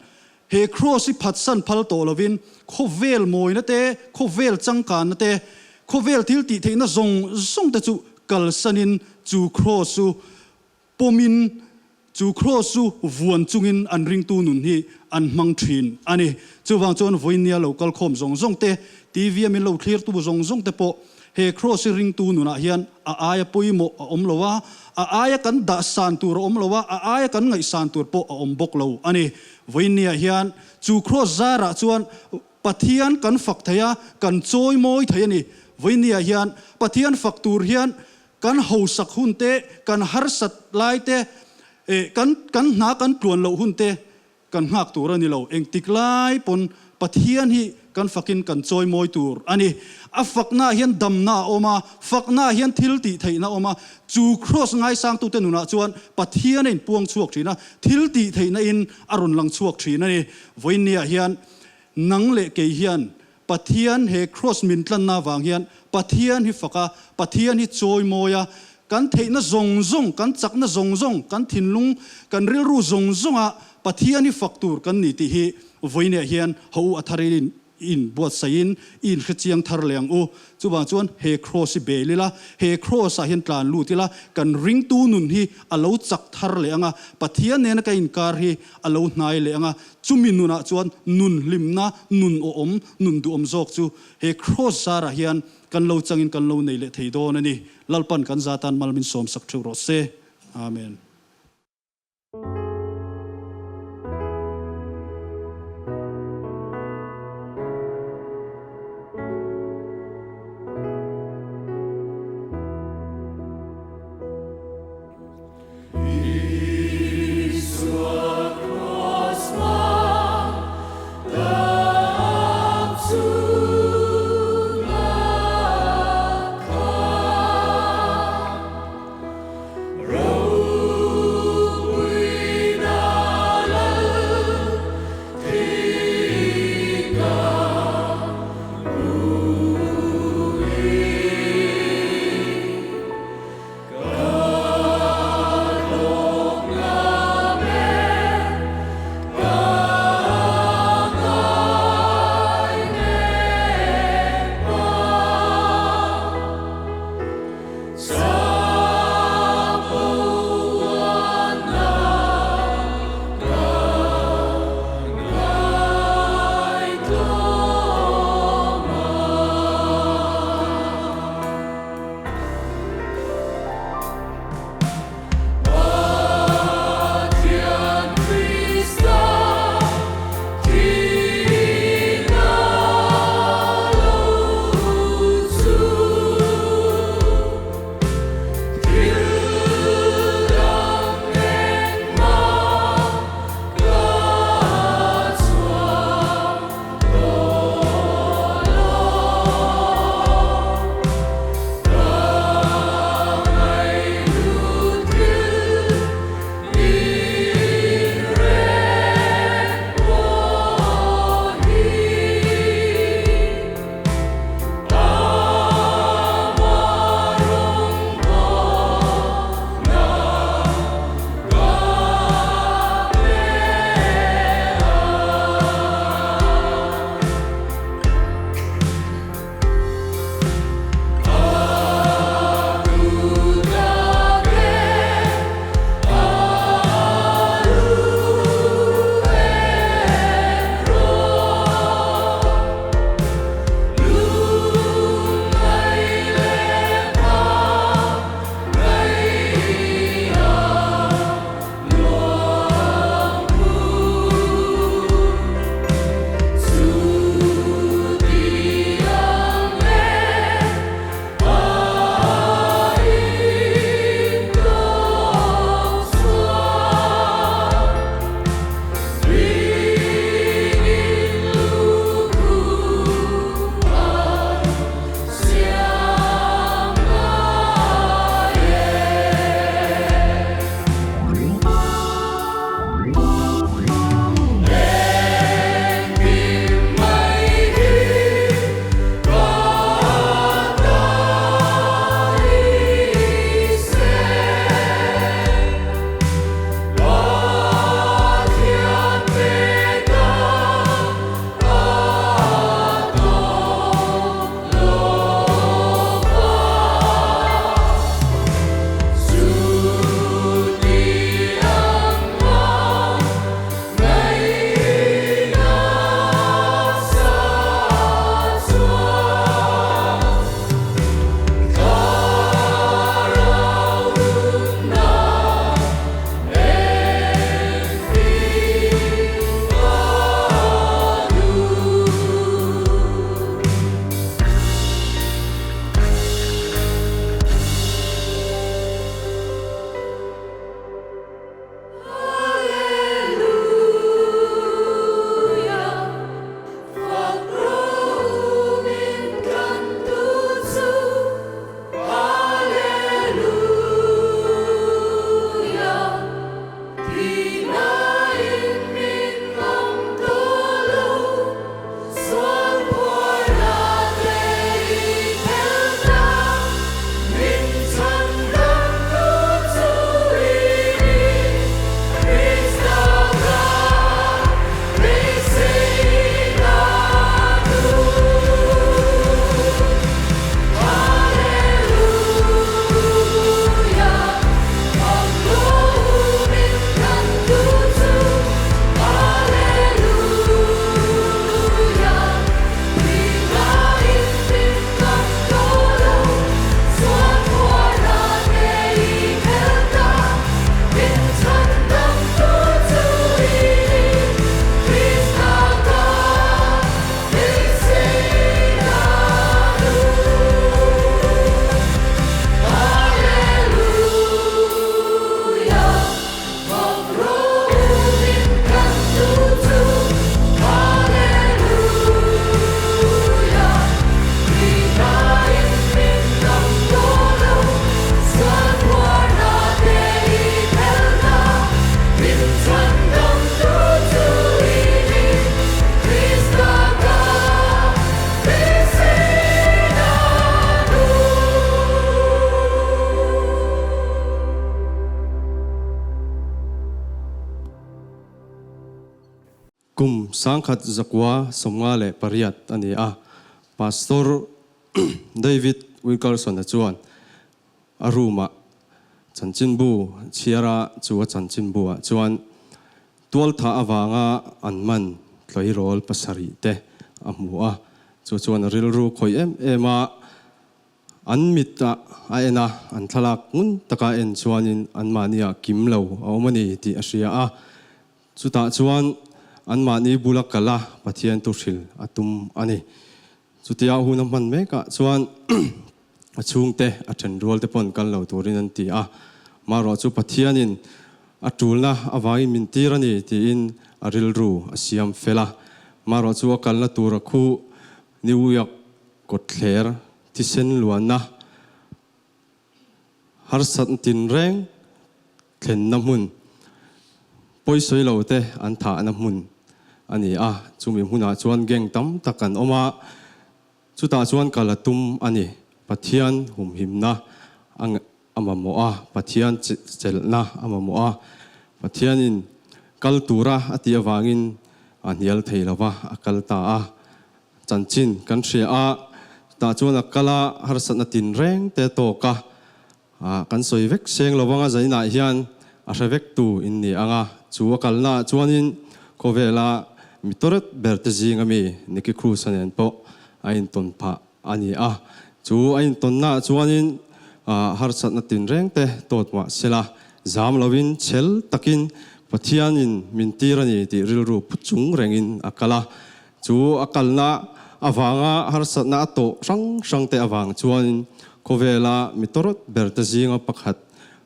J: he kraws hi phatsan phal tawh lovin khawvel mawina te, khawvel changkanna te, khawvel thil tih theihna zawng zawng te chu kalsanin chu kraws chu pawmin chu kraws chu vuan chungin an ringtu nun hi an hmang thin a ni. Chuvang chuan vawinia lo kal khawm zawng zawng te, TV a min lo thlirtu zawng zawng te pawh he kraws hi ringtu nunah hian A aia pawimawh a awm lo a, a aia kan dah san tur a awm lo a, a aia kan ngaihsan tur pawh a awm bawk lo a ni. Vawiinniah hian chu kraws zarah chuan Pathian kan fak thei a, kan chawi mawi thei a ni. Vawiinniah hian Pathian fak tur hian kan hausak hun te, kan harsat lai te, eh kan kan hna kan tluan loh hun te, Kan nghak tur a ni lo. Engtik lai pawn Pathian hi kan fakin kan chawi mawi tur a ni. A faknaah hian damna a awm a, faknaah hian thil tih theihna a awm a. Chu kraws ngaisangtute nunah chuan Pathian a inpuang chhuak thin a, thil tih theihna in a rawn lang chhuak thin a ni. Vawiinniah hian nang leh kei hian. Pathian he Kross min tlanna vang hian Pathian hi fak a, Pathian hi chawimawi a, kan theihna zawng zawng, kan chakna zawng zawng, kan thinlung, kan rilru zawng zawnga Pathian hi fak tur kan ni tih hi vawiinah hian ho u a tharin in buatsaihin i inhrechiang thar leh ang u. Chuvang chuan he Kross hi bel ila, he Kross ah hian tlan lut ila, kan ringtu nun hi a lo chak thar leh ang a, Pathian nena ka inkar hi a lo hnai leh ang a, chumi nunah chuan nun hlimna, nun awhawm, nun duhawm zawk chu He Kross zarah hian kan lo changin kan lo nei leh thei dawn a ni. Lalpan kan za tan mal min sawmsak theuh rawh se. Amen.
K: Kum 1958 a ni a, Pastor David Wilkerson-a chuan a room-ah chanchinbu chhiar a, chu a chanchinbu-ah chuan tualthah avanga an man tleirawl pasarih te a hmu a, chu chuan a rilru khawih em em a. An mit ah a en a, an thlalak ngun taka en chuanin anmahni ah kim lo a awm a ni tih a hria a. Chutah chuan anmahni bula kal a Pathian thu hril a tum a ni. Chutia hun a hman mek ah chuan a chhungte a then rual te pawn kal lo turin an ti a. Marawh chu Pathianin a tulna avangin min tir a ni tiin a rilru a siam fel a. Marawh chu a kalna tur a khu New York kawtthler thisen luanna harsatna tinreng thlenna hmun pawisawi lo te an thahna hmun a ni a, chumi hmunah chuan gang tam tak an awm a, chutah chuan kal a tum a ni. Pathian humhimna a mamawh a, Pathian chelhna a mamawh a, Pathianin kal tura a tih avangin a hnial thei lo va, a kal ta a. Chanchin kan hria a, chutah chuan a kal a, harsatna tinreng te a tawk a, kan sawi vek seng lo vang a, zainah hian a hre vek tu in ni ang a, chu a kalnaah chuanin khawvela mi tawret ber te zing ami Nicky Cruz-a nen pawh a intawn phah a ni a, chu a intawnnaah chuanin harsatna tinreng te tawt mah sela, zam lovin chhel takin Pathianin min tir a ni tih rilru pu chung rengin a kal a. Chu a kalna avanga harsatna a tawh hrang hrang te avang chuanin khawvela mi tawrawt ber te zinga pakhat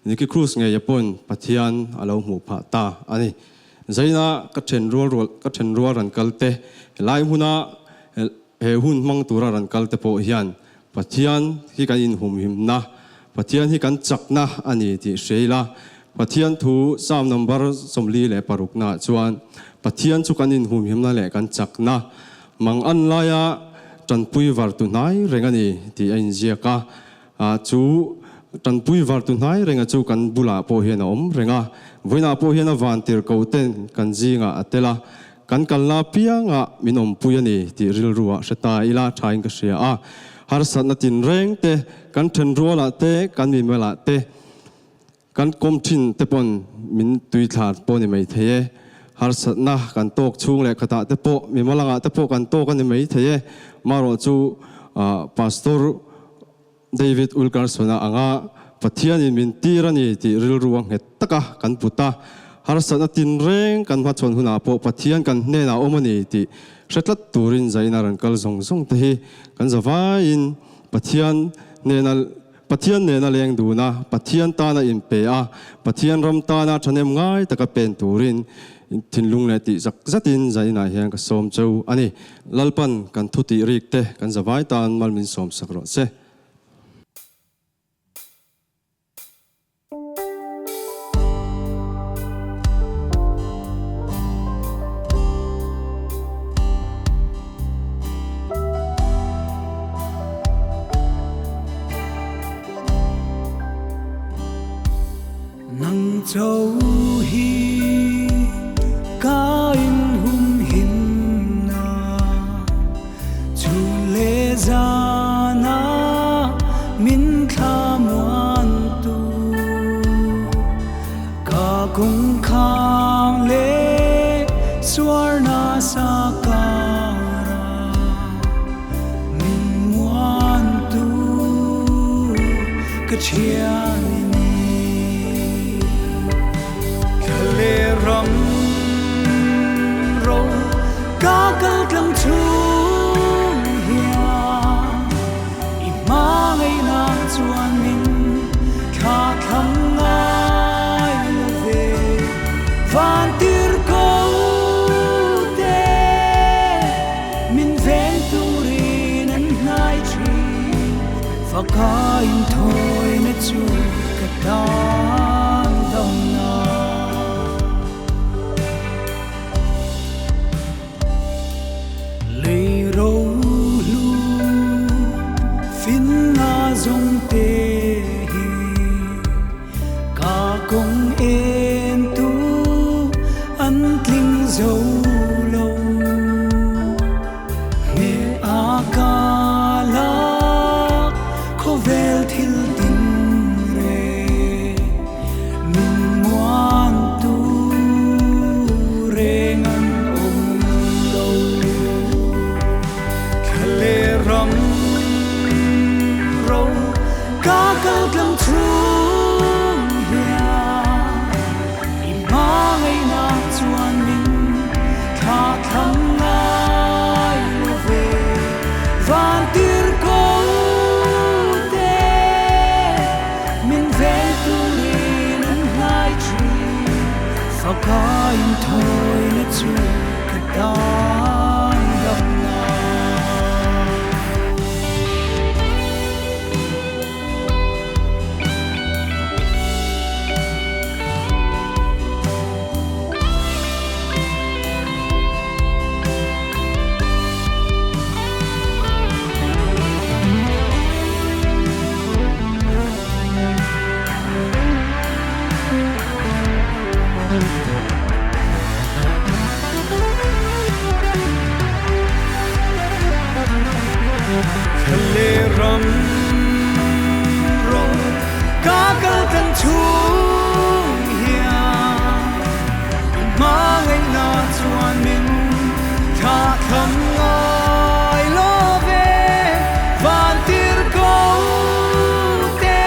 K: Nicky Cruz ngeia pawn Pathian a lo hmuh phah ta a ni. Zaina ka then rual rual ka then rual ran kal te helai hmuna he hun hmang tura ran kal te pawh hian Pathian hi kan inhumhimna, Pathian hi kan chakna a ni tih hria ila, Pathian thu Psalm number 46 naah chuan Pathian chu kan inhumhimna leh kan chakna mang an laia tanpui var tu hnai reng a ni tih a inziak a. Chu tanpui var tu hnai renga chu kan bulah pawh hian a awm reng a, vawiinah pawh hian a vantir ko ten kan zingah a tel a, Kan kalna piangah min awmpui a ni tih rilruah hre ta ila thain ka hria a. Harsatna tinreng te, kan thenrualah te, kan mimalah te, kan kawm thin te pawn min tuithla pawh a ni mai thei e. Harsatna kan tawk chhung leh khatah te pawh, mimalangah te pawh kan tawk a ni mai thei e. Marawh chu Pastor David Wilkerson-a anga Pathianin min tir a ni tih rilru a nghet taka kan put a, harsatna tinreng kan hmachhawn hunah pawh Pathian kan hnenah awm a ni tih hre tlat turin zaina rawn kal zawng zawng te hi kan zavaiin Pathian hnena Pathian nena leng dun a, Pathian tana inpe a, Pathian ram tana thahnem ngai taka pen turin thinlung leh tih zak zatin zainah hian ka sawm cheu a ni. Lalpan kan thu tih rik te kan zavai tan mal min sawm sak rawh che.
I: Nang cho hi ka in hum him na chu le zana min thla muan tu ka kung khang le suarna sa kara min muan tu ka thian ni Thla ram ro ka kal tlang chung hian i hma ngei na chuan min thla thlam ngai lo ve van tir ko te min veng turin an hnai thin faka in thawi na chu ka tan dam na. Lei ro hlu fin nga zawng te hi ka kawng en tu an tling zo lo. Khawvel thil tin reng min muan tu reng an awm lo. Thla leh ram ro ka kal tlang chhung hian i hmangaihna chuan min thlah thlam ngai lo ve. Van tir ko te min veng turin an hnai thin, faka inthawina chu ka tan damna. Thla leh ram ro ka kal tlang chhung hian i hmangaihna chuan min thlah thlam ngai lo ve. Van tir ko te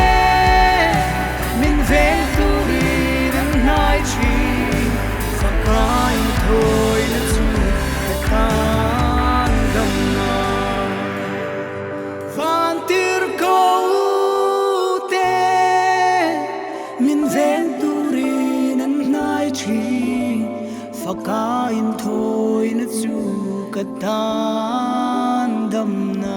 I: min veng turin an hnai thin, faka inthawina chu ka tan damna. Van tir ko te min veng turin an hnai thin, faka inthawina chu ka tan damna.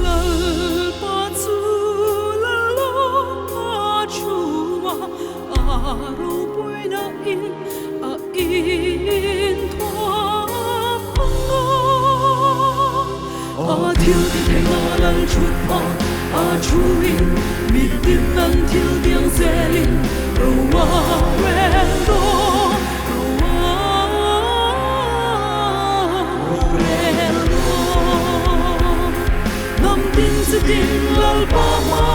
D: Lalpa chu lalpa chua a ropuina in a in thuam anga. A thil ti thei na lal chut pa a chuin mi tin nan thil tiang zelin ro a rel do ro a rel do. Nam tin chi tin lal pa ma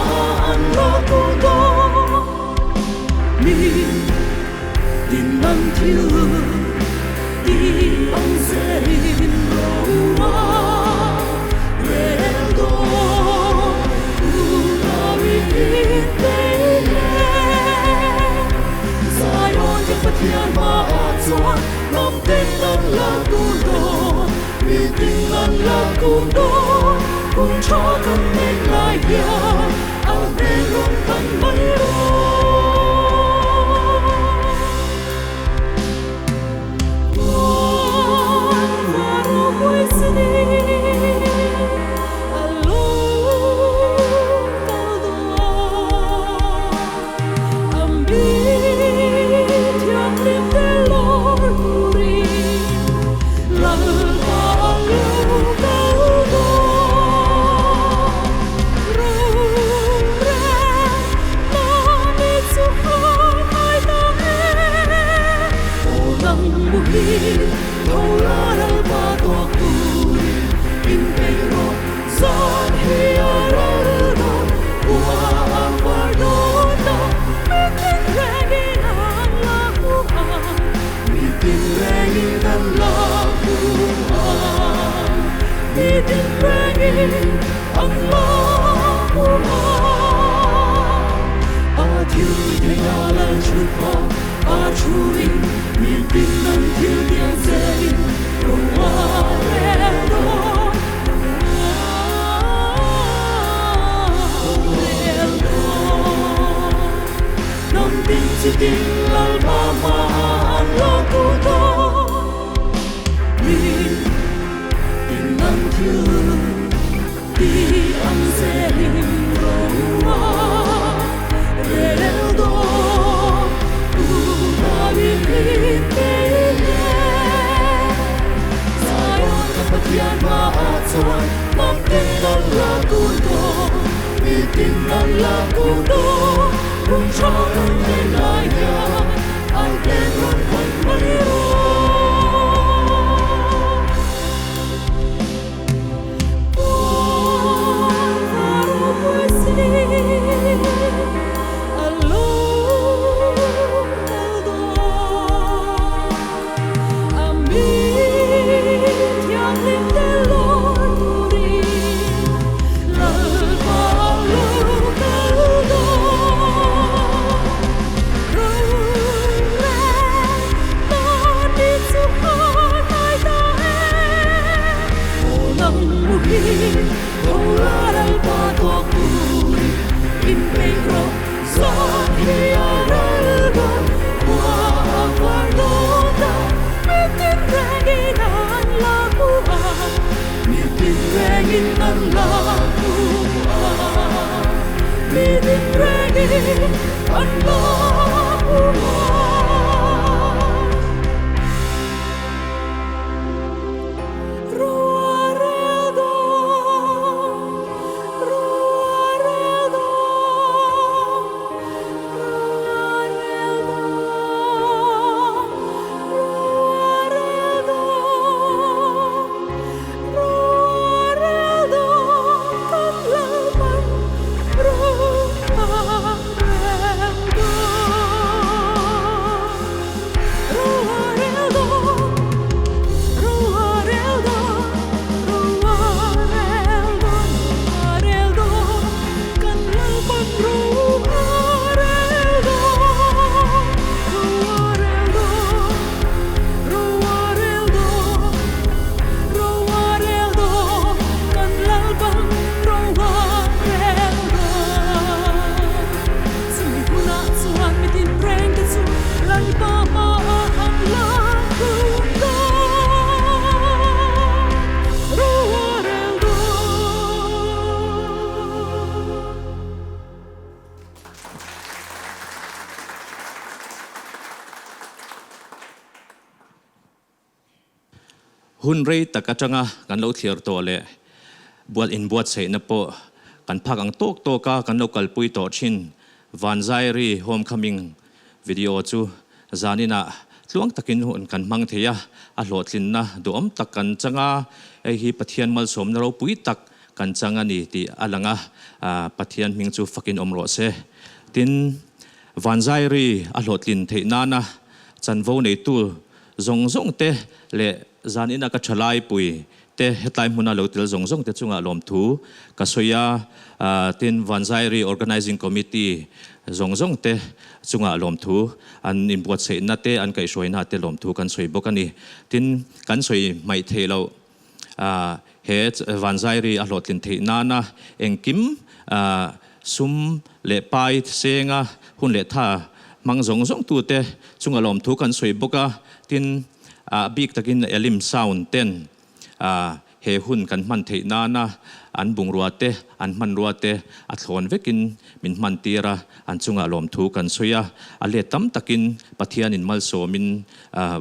D: an lo tu do mi tin nan thil ti ang zelin ro a rel do. U na mi tin te le Zion yang Pathian ma chuan nam tin nan la tu do mi tin nan la tu do kun tha kan nei lai hian a ve rong kan mai ro. kun dawn Hun tha kan nei lai hian an hnen rawn hawn mai rawh.
L: Hun rei tak atanga kan lo thlir tawh leh buat inbuatsaihna pawh kan phak ang tawk tawka kan lo kalpui tawh thin Vanzairi Homecoming video chu zaninah tluang takin hun kan hmang thei a, a hlawhtlinna duhawm tak kan chang a, hei hi Pathian malsawmna ropui tak kan chang a ni tih a lang a, Pathian hming chu fakin awm rawh se. Tin, Vanzairi a hlawhtlin theih nana chanvo neitu zawng zawng te leh zanina ka thalai pui te hetlai hmuna lo tel zawng zawng te chungah lawmthu ka sawi a, tin Vanzairi Organizing Committee zawng zawng te chungah lawmthu an inbuatsaihna te an kaihhruaina te lawmthu kan sawi bawk a ni. Tin, kan sawi hmaih theih loh he Vanzairi a hlawhtlin theih nana engkim sum leh pai senga hun leh tha hmang zawng zawng tute chunga lawmthu kan sawi bawk a, tin a bik takin Elim Sound ten he hun kan hman theih nana an bungrua te an hmanrua te a thlawn vekin min hman tir a, an chunga lawmthu kan sawi a, a let tam takin Pathianin malsawmin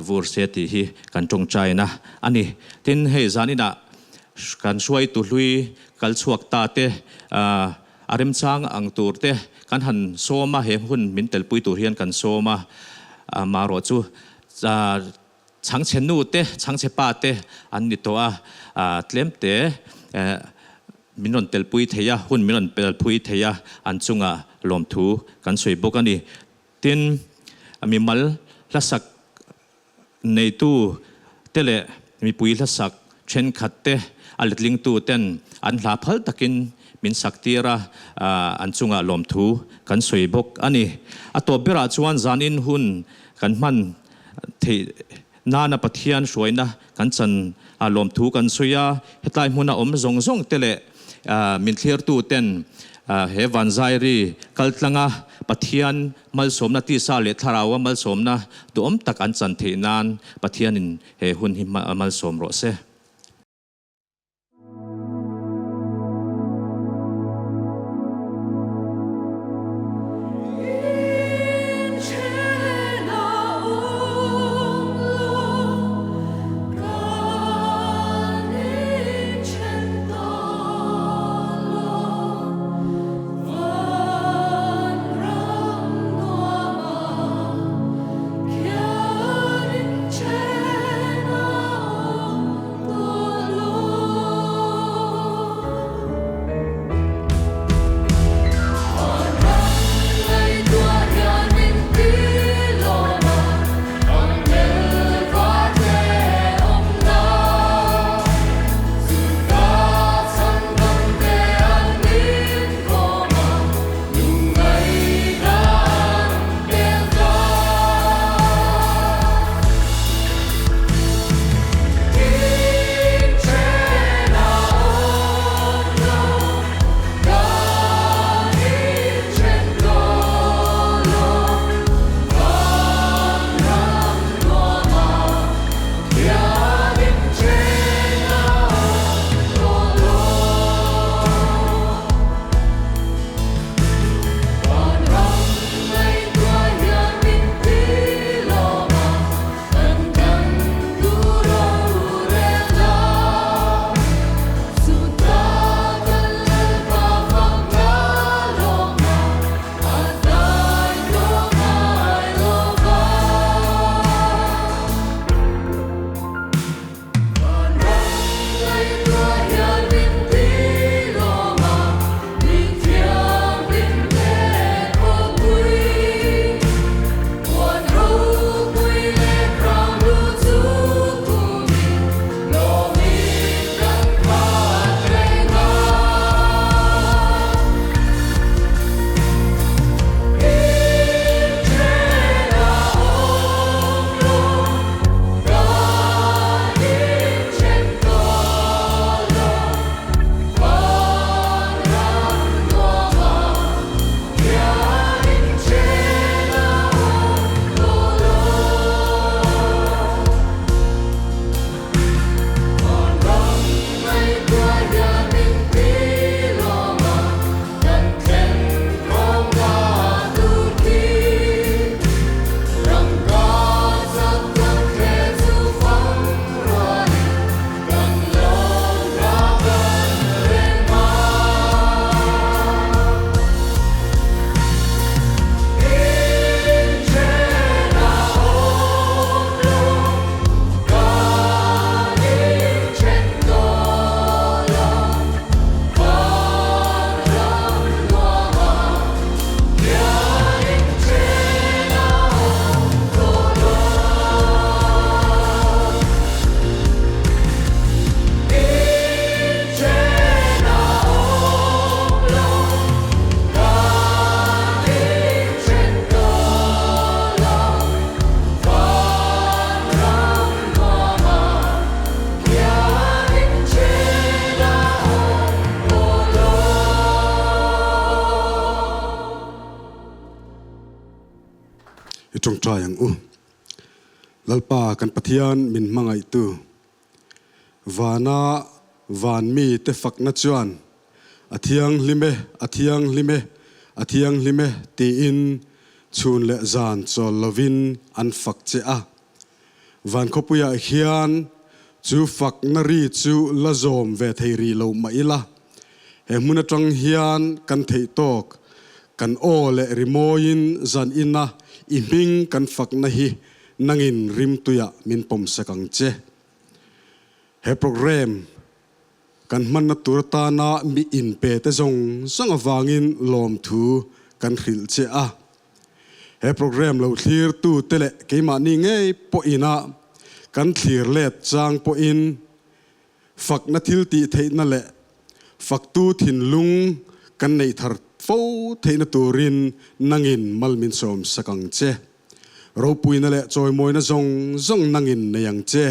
L: vur se tih hi kan tawngtaina a ni. Tin, hei zaninah kan hruaitu hlui kal chhuak ta te a remchang ang tur te kan han sawm a, he hun min telpui tur hian kan sawm a, marawh chu chhangchhe nu te chhangchhe pa te an ni tawh a, tlem te min rawn telpui thei a, hun min rawn pelpui thei a, an chungah lawmthu kan sawi bawk a ni. Tin, mimal hlasak neitu te leh mipui hlasak thenkhat te a letlingtu ten an hla phal takin min sak tir a, an chungah lawmthu kan sawi bawk a ni. A tawp berah chuan zanin hun kan hman theih nana Pathian hruaina kan chan a lawmthu kan sawi a, hetlai hmuna awm zawng zawng te leh min thlirtu ten he Vanzairi kaltlanga Pathian Malsawmna tisa leh thlaraua malsawmna duhawm tak an chan theih nan Pathianin he hun hi malsawm rawh se.
M: Tawngtai ang u. Lalpa kan Pathian min hmangaihtu. Vana van mi te fakna chuan a thianghlim e, a thianghlim e, a thianghlim e tiin chhun leh zan chawl lovin an fak che a. Van khawpuiah hian chu fakna ri chu la zawm ve thei rih lo mah ila, he hmun atang hian kan theih tawk, kan aw leh rimawiin zan ina i hming kan fakna hi nangin rimtuiah min pawmsak ang che. He programme kan hmanna tur atana mi inpe te zawng zawng avangin lawmthu kan hrilh che a. He programme lo thlirtu te leh keimahni ngei pawhina kan thlir let chang pawhin fakna thil tih theihna leh faktu thinlung kan neih thar fo theihna turin nangin mal min sawmsak ang che. Ropuina leh chawimawina zawng zawng nangin nei ang che.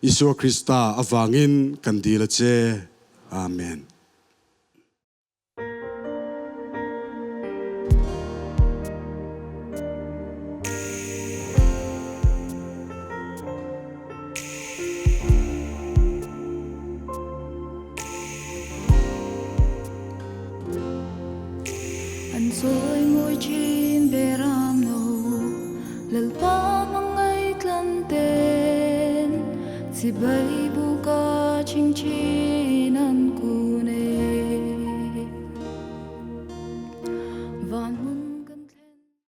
M: Isua Krista avangin kan dil a che. Amen.
D: An sawi mawi thin beram lo Lalpa hmangaih tlan ten Chibai buka ching chi.